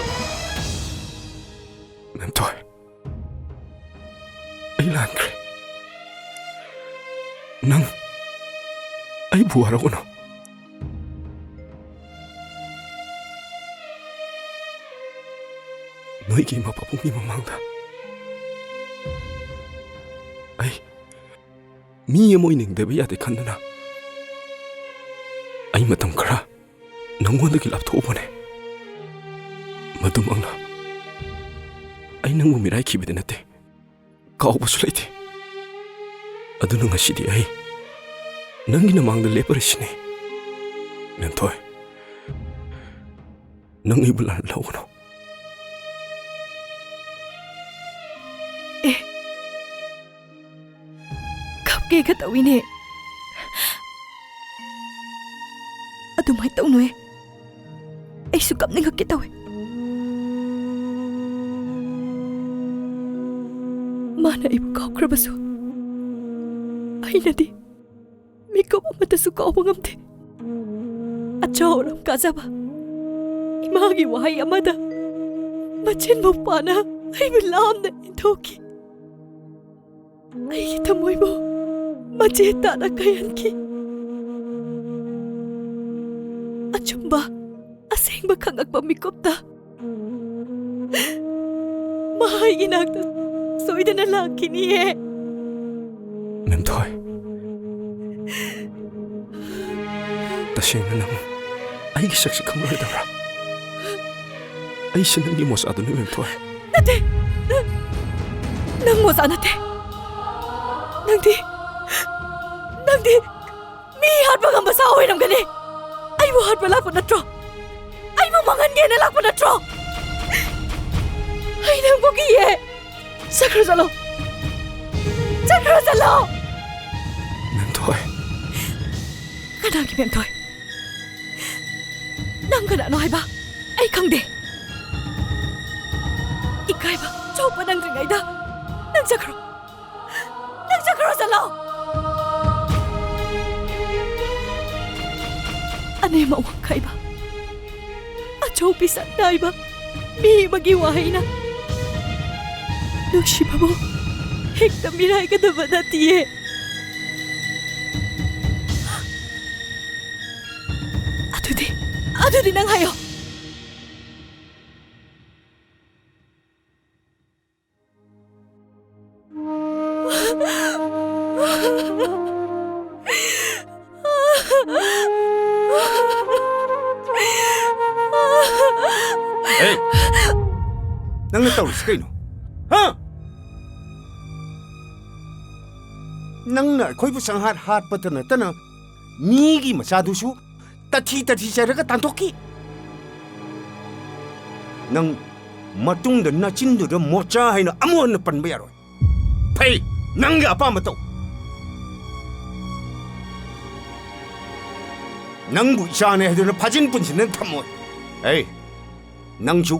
ꯃꯦꯝꯊꯣꯏ, ꯑꯩ ꯂꯥꯟꯈ꯭ꯔꯦ꯫ ꯅꯪ ꯑꯩꯕꯨ ꯋꯥꯔꯧꯒꯅꯨ꯫ ꯅꯣꯏꯒꯤ ꯏꯃꯥ ꯄꯥꯕꯨꯡꯒꯤ ꯃꯃꯥꯡꯗ ꯑꯩ ꯃꯤ ꯑꯃ ꯑꯣꯏꯅ ꯍꯤꯡꯗꯕ ꯌꯥꯗꯦ ꯈꯟꯗꯨꯅ ꯑꯩ ꯃꯇꯝ ꯈꯔ ꯅꯪꯉꯣꯟꯗꯒꯤ ꯂꯥꯞꯊꯣꯛꯎꯕꯅꯦ꯫ ꯃꯗꯨꯃꯛꯅ ꯑꯩ ꯅꯪꯕꯨ ꯃꯤꯔꯥꯏꯈꯤꯕꯗꯤ ꯅꯠꯇꯦ, ꯀꯥꯎꯕꯁꯨ ꯂꯩꯇꯦ꯫ ꯑꯗꯨꯅ ꯉꯁꯤꯗꯤ ꯑꯩ ꯅꯪꯒꯤ ꯅꯃꯥꯡꯗ ꯂꯦꯞꯄꯔꯤꯁꯤꯅꯤ꯫ ꯃꯦꯝꯊꯣꯏ, ꯅꯪ ꯑꯩꯕꯨ ꯂꯥꯟꯅ ꯂꯧꯒꯅꯨ꯫ ꯑꯦ, ꯀꯞꯀꯦꯒ ꯇꯧꯏꯅꯦ꯫ ꯑꯗꯨꯃꯥꯏꯅ ꯇꯧꯅꯨꯍꯦ꯫ ꯑꯩꯁꯨ ꯀꯞꯅꯤꯡꯉꯛꯀꯦ ꯇꯧꯏ꯫ ꯃꯥꯅ ꯑꯩꯕꯨ ꯀꯥꯎꯈ꯭ꯔꯕꯁꯨ ꯑꯩꯅꯗꯤ ꯃꯤꯀꯨꯞ ꯑꯃꯠꯇꯁꯨ ꯀꯥꯎꯕ ꯉꯝꯗꯦ꯫ ꯑꯆꯧ ꯑꯔꯝ ꯀꯥꯖꯕ ꯏꯃꯥꯒꯤ ꯋꯥꯍꯩ ꯑꯃꯗ ꯃꯆꯤꯟ ꯃꯧꯄꯥꯅ ꯑꯩꯕꯨ ꯂꯥꯝꯅ ꯏꯟꯊꯣꯛꯈꯤ꯫ ꯑꯩꯒꯤ ꯊꯃꯣꯏꯕꯨ ꯃꯆꯦꯠ ꯇꯥꯅ ꯀꯥꯏꯍꯟꯈꯤ꯫ ꯑꯆꯨꯝꯕ ꯑꯁꯦꯡꯕ ꯈꯪꯉꯛꯄ ꯃꯤꯀꯨꯞꯇ ꯃꯍꯥꯛ ꯏꯅꯥꯛꯇ ꯁꯣꯏꯗꯅ ꯂꯥꯛꯈꯤꯅꯤꯌꯦ꯫ ꯃꯦꯝꯊꯣꯏ, ꯇꯁꯦꯡꯅ ꯅꯪ ꯑꯩꯒꯤ ꯁꯛꯁꯤ ꯈꯪꯂꯣꯏꯗꯕ꯭ꯔꯥ? ꯑꯩꯁꯦ ꯅꯪꯒꯤ ꯃꯣꯆꯥꯗꯨꯅꯤ, ꯃꯦꯝꯊꯣꯏ꯫ ꯅꯠꯇꯦ! ꯅꯪ ꯃꯣꯆꯥ ꯅꯠꯇꯦ! ꯅꯪꯗꯤ, ꯅꯪꯗꯤ ꯃꯤ ꯍꯥꯠꯄ ꯉꯝꯕ ꯁꯥ ꯑꯣꯏꯔꯝꯒꯅꯤ! ꯑꯩꯕꯨ ꯍꯥꯠꯄ ꯂꯥꯛꯄ ꯅꯠꯇ꯭ꯔꯣ? ꯑꯩꯕꯨ ꯃꯥꯡꯍꯟꯒꯦꯅ ꯂꯥꯛꯄ ꯅꯠꯇ꯭ꯔꯣ? ꯑꯩ ꯅꯪꯕꯨ ꯀꯤꯌꯦ! ꯆꯠꯈ꯭ꯔꯣ ꯆꯠꯂꯣ! ꯆꯠꯈ꯭ꯔꯣ ꯆꯠꯂꯣ! ꯃꯦꯝꯊꯣꯏ꯫ ꯀꯅꯥꯒꯤ ꯃꯦꯝꯊꯣꯏ? ꯅꯪ ꯀꯅꯥꯅꯣ ꯍꯥꯏꯕ? ꯑꯩ ꯈꯪꯗꯦ꯫ ꯏꯀꯥꯏꯕ ꯆꯣꯞꯄ ꯅꯪꯗ꯭ꯔꯤꯉꯩꯗ ꯅꯪ ꯆꯠꯈ꯭ꯔꯣ꯫ ꯅꯪ ꯆꯠꯈ꯭ꯔꯣ ꯆꯠꯂꯣ! ꯑꯅꯦꯝ ꯑꯋꯥꯡ ꯈꯥꯏꯕ, ꯑꯆꯧ ꯄꯤꯁꯛ ꯅꯥꯏꯕ ꯃꯤ ꯑꯃꯒꯤ ꯋꯥꯍꯩꯅ ꯅꯨꯡꯁꯤꯕꯕꯨ ꯍꯦꯛꯇ ꯃꯤꯔꯥꯏꯒꯗꯕ ꯅꯠꯇꯤꯌꯦ꯫ ꯑꯗꯨꯗꯤ, ꯑꯗꯨꯗꯤ ꯅꯪ ꯍꯥꯏꯌꯣ꯫ ꯑꯦ! ꯅꯪꯅ ꯇꯧꯔꯤꯁꯤ ꯀꯩꯅꯣ? ꯍꯥ? ꯅꯪꯅ ꯑꯩꯈꯣꯏꯕꯨ ꯁꯪꯍꯥꯠ ꯍꯥꯠꯄꯇ ꯅꯠꯇꯅ ꯃꯤꯒꯤ ꯃꯆꯥꯗꯨꯁꯨ ꯇꯊꯤ ꯇꯊꯤ ꯆꯩꯔꯒ ꯇꯥꯟꯊꯣꯛꯈꯤ꯫ ꯅꯪ ꯃꯇꯨꯡꯗ ꯅꯆꯤꯟꯗꯨꯗ ꯃꯣꯆꯥ ꯍꯥꯏꯅ ꯑꯃꯨꯛ ꯍꯟꯅ ꯄꯟꯕ ꯌꯥꯔꯣꯏ꯫ ꯐꯩ, ꯅꯪꯒꯤ ꯑꯄꯥꯝꯕ ꯇꯧ꯫ ꯅꯪꯕꯨ ꯏꯆꯥꯅꯦ ꯍꯥꯏꯗꯨꯅ ꯐꯥꯖꯤꯟ ꯄꯨꯟꯁꯤꯟꯗꯅ ꯊꯝꯃꯣꯏ꯫ ꯑꯩ, ꯅꯪꯁꯨ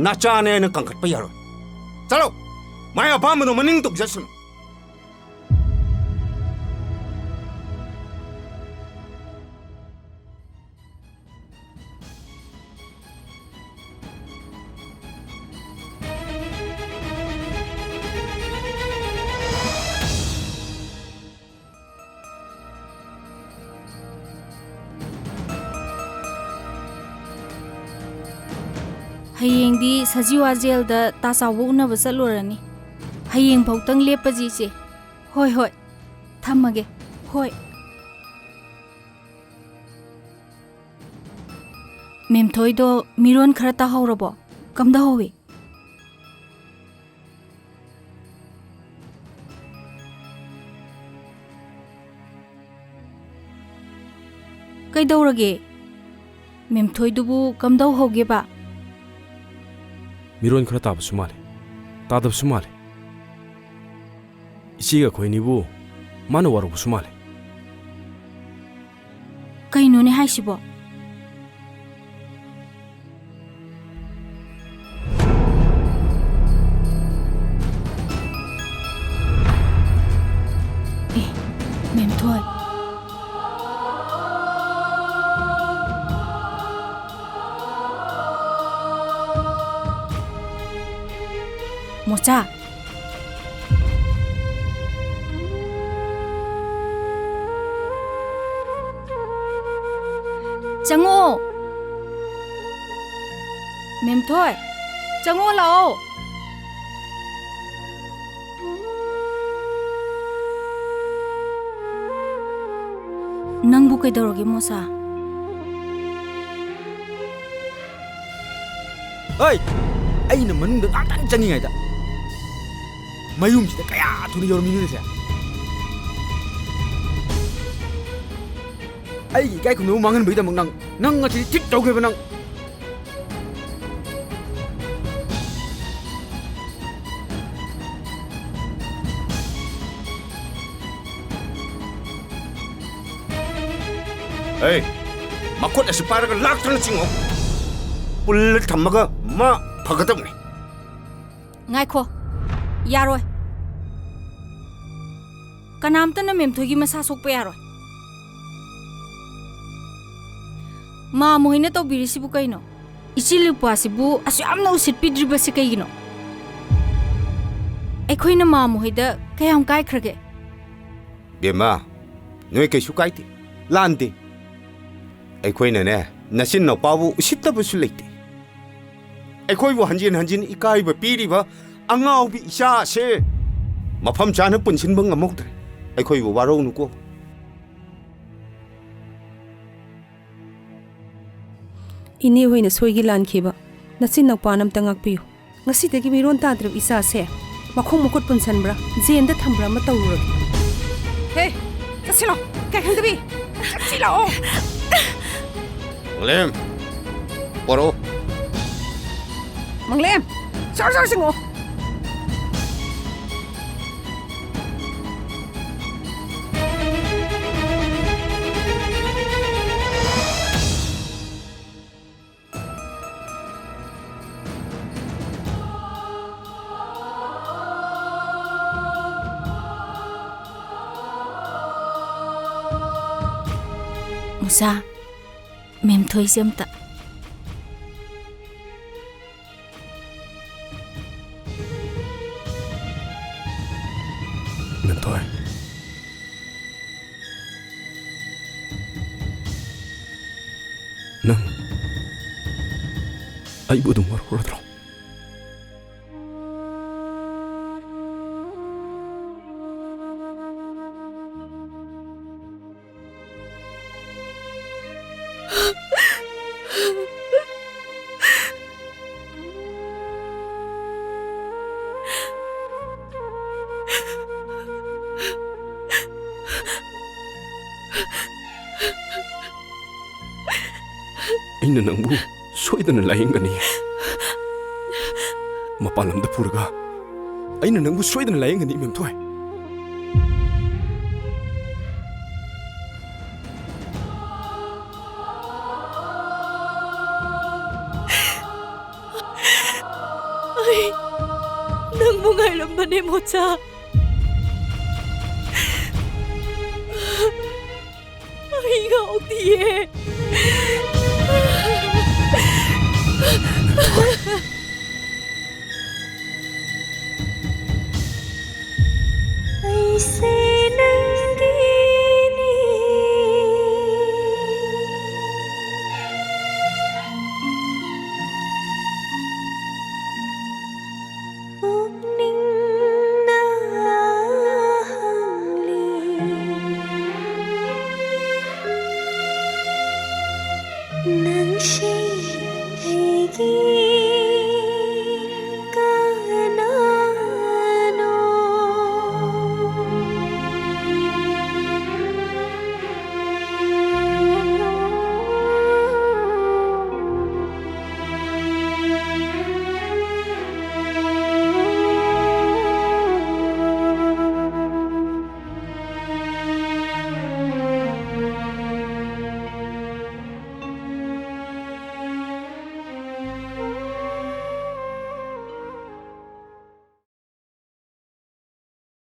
ꯅꯆꯥꯅꯦ ꯍꯥꯏꯅ ꯀꯟꯈꯠꯄ ꯌꯥꯔꯣꯏ꯫ ꯆꯠꯂꯣ, ꯃꯥꯏ ꯑꯄꯥꯝꯕꯗꯣ ꯃꯅꯤꯡ ꯇꯧꯖꯁꯅꯨ꯫ ꯍꯌꯦꯡꯗꯤ ꯁꯖꯤꯋꯥ ꯖꯦꯜꯗ ꯇꯥ ꯆꯥꯎꯕ ꯎꯅꯕ ꯆꯠꯂꯨꯔꯅꯤ꯫ ꯍꯌꯦꯡ ꯐꯥꯎꯇꯪ ꯂꯦꯞꯄꯁꯤ, ꯏꯆꯦ꯫ ꯍꯣꯏ, ꯍꯣꯏ꯫ ꯊꯝꯃꯒꯦ꯫ ꯍꯣꯏ꯫ ꯃꯦꯝꯊꯣꯏꯗꯣ ꯃꯤꯔꯣꯟ ꯈꯔ ꯇꯥꯍꯧꯔꯕꯣ? ꯀꯝꯗꯧꯍꯧꯋꯤ? ꯀꯩꯗꯧꯔꯒꯦ? ꯃꯦꯝꯊꯣꯏꯗꯨꯕꯨ ꯀꯝꯗꯧꯍꯧꯒꯦꯕ? ꯃꯤꯔꯣꯟ ꯈꯔ ꯇꯥꯕꯁꯨ ꯃꯥꯜꯂꯦ, ꯇꯥꯗꯕꯁꯨ ꯃꯥꯜꯂꯦ꯫ ꯏꯆꯦꯒ ꯑꯩꯈꯣꯏꯅꯤꯕꯨ ꯃꯥꯅ ꯋꯥꯔꯧꯕꯁꯨ ꯃꯥꯜꯂꯦ꯫ ꯀꯩꯅꯣꯅꯦ ꯍꯥꯏꯁꯤꯕꯣ? ꯑꯦ, ꯃꯦꯝꯊꯣꯏ꯫ ꯃꯣꯆꯥ꯫ ꯆꯪꯉꯛꯑꯣ꯫ ꯃꯦꯝꯊꯣꯏ, ꯆꯪꯉꯛꯑꯣ ꯂꯥꯛꯑꯣ꯫ ꯅꯪꯕꯨ ꯀꯩꯗꯧꯔꯒꯦ, ꯃꯣꯆꯥ? ꯑꯩ, ꯑꯩꯅ ꯃꯅꯨꯡꯗ ꯉꯥꯛꯇꯪ ꯆꯪꯉꯤꯉꯩꯗ ꯃꯌꯨꯝꯁꯤꯗ ꯀꯌꯥ ꯊꯨꯅ ꯌꯧꯔꯝꯃꯤꯅꯣ ꯁꯦ? ꯑꯩꯒꯤ ꯏꯀꯥꯏ ꯈꯨꯝꯅꯕ ꯃꯥꯡꯍꯟꯕꯒꯤꯗꯃꯛ ꯅꯪ, ꯅꯪ ꯉꯁꯤꯗꯤ ꯇ꯭ꯔꯤꯠ ꯇꯧꯒꯦꯕ ꯅꯪ꯫ ꯑꯦ, ꯃꯈꯨꯠ ꯑꯁꯤ ꯄꯥꯏꯔꯒ ꯂꯥꯛꯇꯅ ꯆꯤꯡꯉꯣ꯫ ꯄꯨꯜꯂ ꯊꯝꯃꯒ ꯃꯥ ꯐꯒꯗꯕꯅꯤ꯫ ꯉꯥꯏꯈꯣ꯫ ꯌꯥꯔꯣꯏ꯫ ꯀꯅꯥꯝꯇꯅ ꯃꯦꯝꯊꯣꯏꯒꯤ ꯃꯁꯥ ꯁꯣꯛꯄ ꯌꯥꯔꯣꯏ꯫ ꯃꯥꯝꯃ ꯍꯣꯏꯅ ꯇꯧꯕꯤꯔꯤꯁꯤꯕꯨ ꯀꯩꯅꯣ? ꯏꯆꯦ ꯂꯨꯄꯥꯁꯤꯕꯨ ꯑꯁꯨꯛ ꯌꯥꯝꯅ ꯎꯁꯤꯠꯄꯤꯗ꯭ꯔꯤꯕꯁꯤ ꯀꯩꯒꯤꯅꯣ? ꯑꯩꯈꯣꯏꯅ ꯃꯥꯝꯃ ꯍꯣꯏꯗ ꯀꯌꯥꯝ ꯀꯥꯏꯈ꯭ꯔꯒꯦ? ꯕꯦꯝꯃ, ꯅꯣꯏ ꯀꯩꯁꯨ ꯀꯥꯏꯗꯦ, ꯂꯥꯟꯗꯦ꯫ ꯑꯩꯈꯣꯏꯅꯅꯦ, ꯅꯆꯤꯟ ꯅꯄꯥꯕꯨ ꯎꯁꯤꯠꯇꯕꯁꯨ ꯂꯩꯇꯦ꯫ ꯑꯩꯈꯣꯏꯕꯨ ꯍꯟꯖꯤꯟ ꯍꯟꯖꯤꯟ ꯏꯀꯥꯏꯕ ꯄꯤꯔꯤꯕ ꯑꯉꯥꯎꯕꯤ ꯏꯆꯥ ꯑꯁꯦ ꯃꯐꯝ ꯆꯥꯅ ꯄꯨꯟꯁꯤꯟꯕ ꯉꯝꯍꯧꯗ꯭ꯔꯦ꯫ ꯑꯩꯈꯣꯏꯕꯨ ꯋꯥꯔꯧꯅꯨꯀꯣ꯫ ꯏꯅꯦ ꯍꯣꯏꯅ ꯁꯣꯏꯒꯤ ꯂꯥꯟꯈꯤꯕ ꯅꯆꯤꯟ ꯅꯄꯥꯅ ꯑꯝꯇ ꯉꯥꯛꯄꯤꯌꯨ꯫ ꯉꯁꯤꯗꯒꯤ ꯃꯤꯔꯣꯟ ꯇꯥꯗ꯭ꯔꯕ ꯏꯆꯥꯁꯦ ꯃꯈꯣꯡ ꯃꯈꯨꯠ ꯄꯨꯟꯁꯟꯕ꯭ꯔꯥ, ꯖꯦꯟꯗ ꯊꯝꯕ꯭ꯔꯥ ꯑꯃ ꯇꯧꯔꯨꯔꯒꯦ꯫ ꯍꯦ, ꯆꯠꯁꯤꯜꯂꯣ, ꯀꯩ ꯈꯪꯗꯕꯤ? ꯆꯠꯁꯤꯜꯂꯛꯑꯣ꯫ ꯃꯪꯂꯦꯝ, ꯄꯣꯔꯛꯑꯣ꯫ ꯃꯪꯂꯦꯝ, ꯁꯣꯔ ꯁꯣꯔ ꯆꯤꯡꯉꯣ꯫ ꯃꯨꯁꯥ, ꯃꯦꯝꯊꯣꯏꯁꯦ ꯑꯝꯇ꯫ ꯃꯦꯝꯊꯣꯏ꯫ ꯅꯪ ꯑꯩꯕꯨ ꯑꯗꯨꯝ ꯋꯥꯔꯧꯔꯗ꯭ꯔꯣ? ꯑꯩꯅ ꯅꯪꯕꯨ ꯁꯣꯏꯗꯅ ꯂꯥꯌꯦꯡꯒꯅꯤ꯫ ꯃꯄꯥꯟ ꯂꯝꯗ ꯄꯨꯔꯒ ꯑꯩꯅ ꯅꯪꯕꯨ ꯁꯣꯏꯗꯅ ꯂꯥꯌꯦꯡꯒꯅꯤ, ꯏꯃꯦꯝꯊꯣꯏ꯫ ꯑꯩ ꯅꯪꯕꯨ ꯉꯥꯏꯔꯝꯕꯅꯦ, ꯃꯣꯆꯥ꯫ ꯑꯩ ꯉꯥꯎꯗꯤꯌꯦ꯫ ꯑꯩꯁꯦ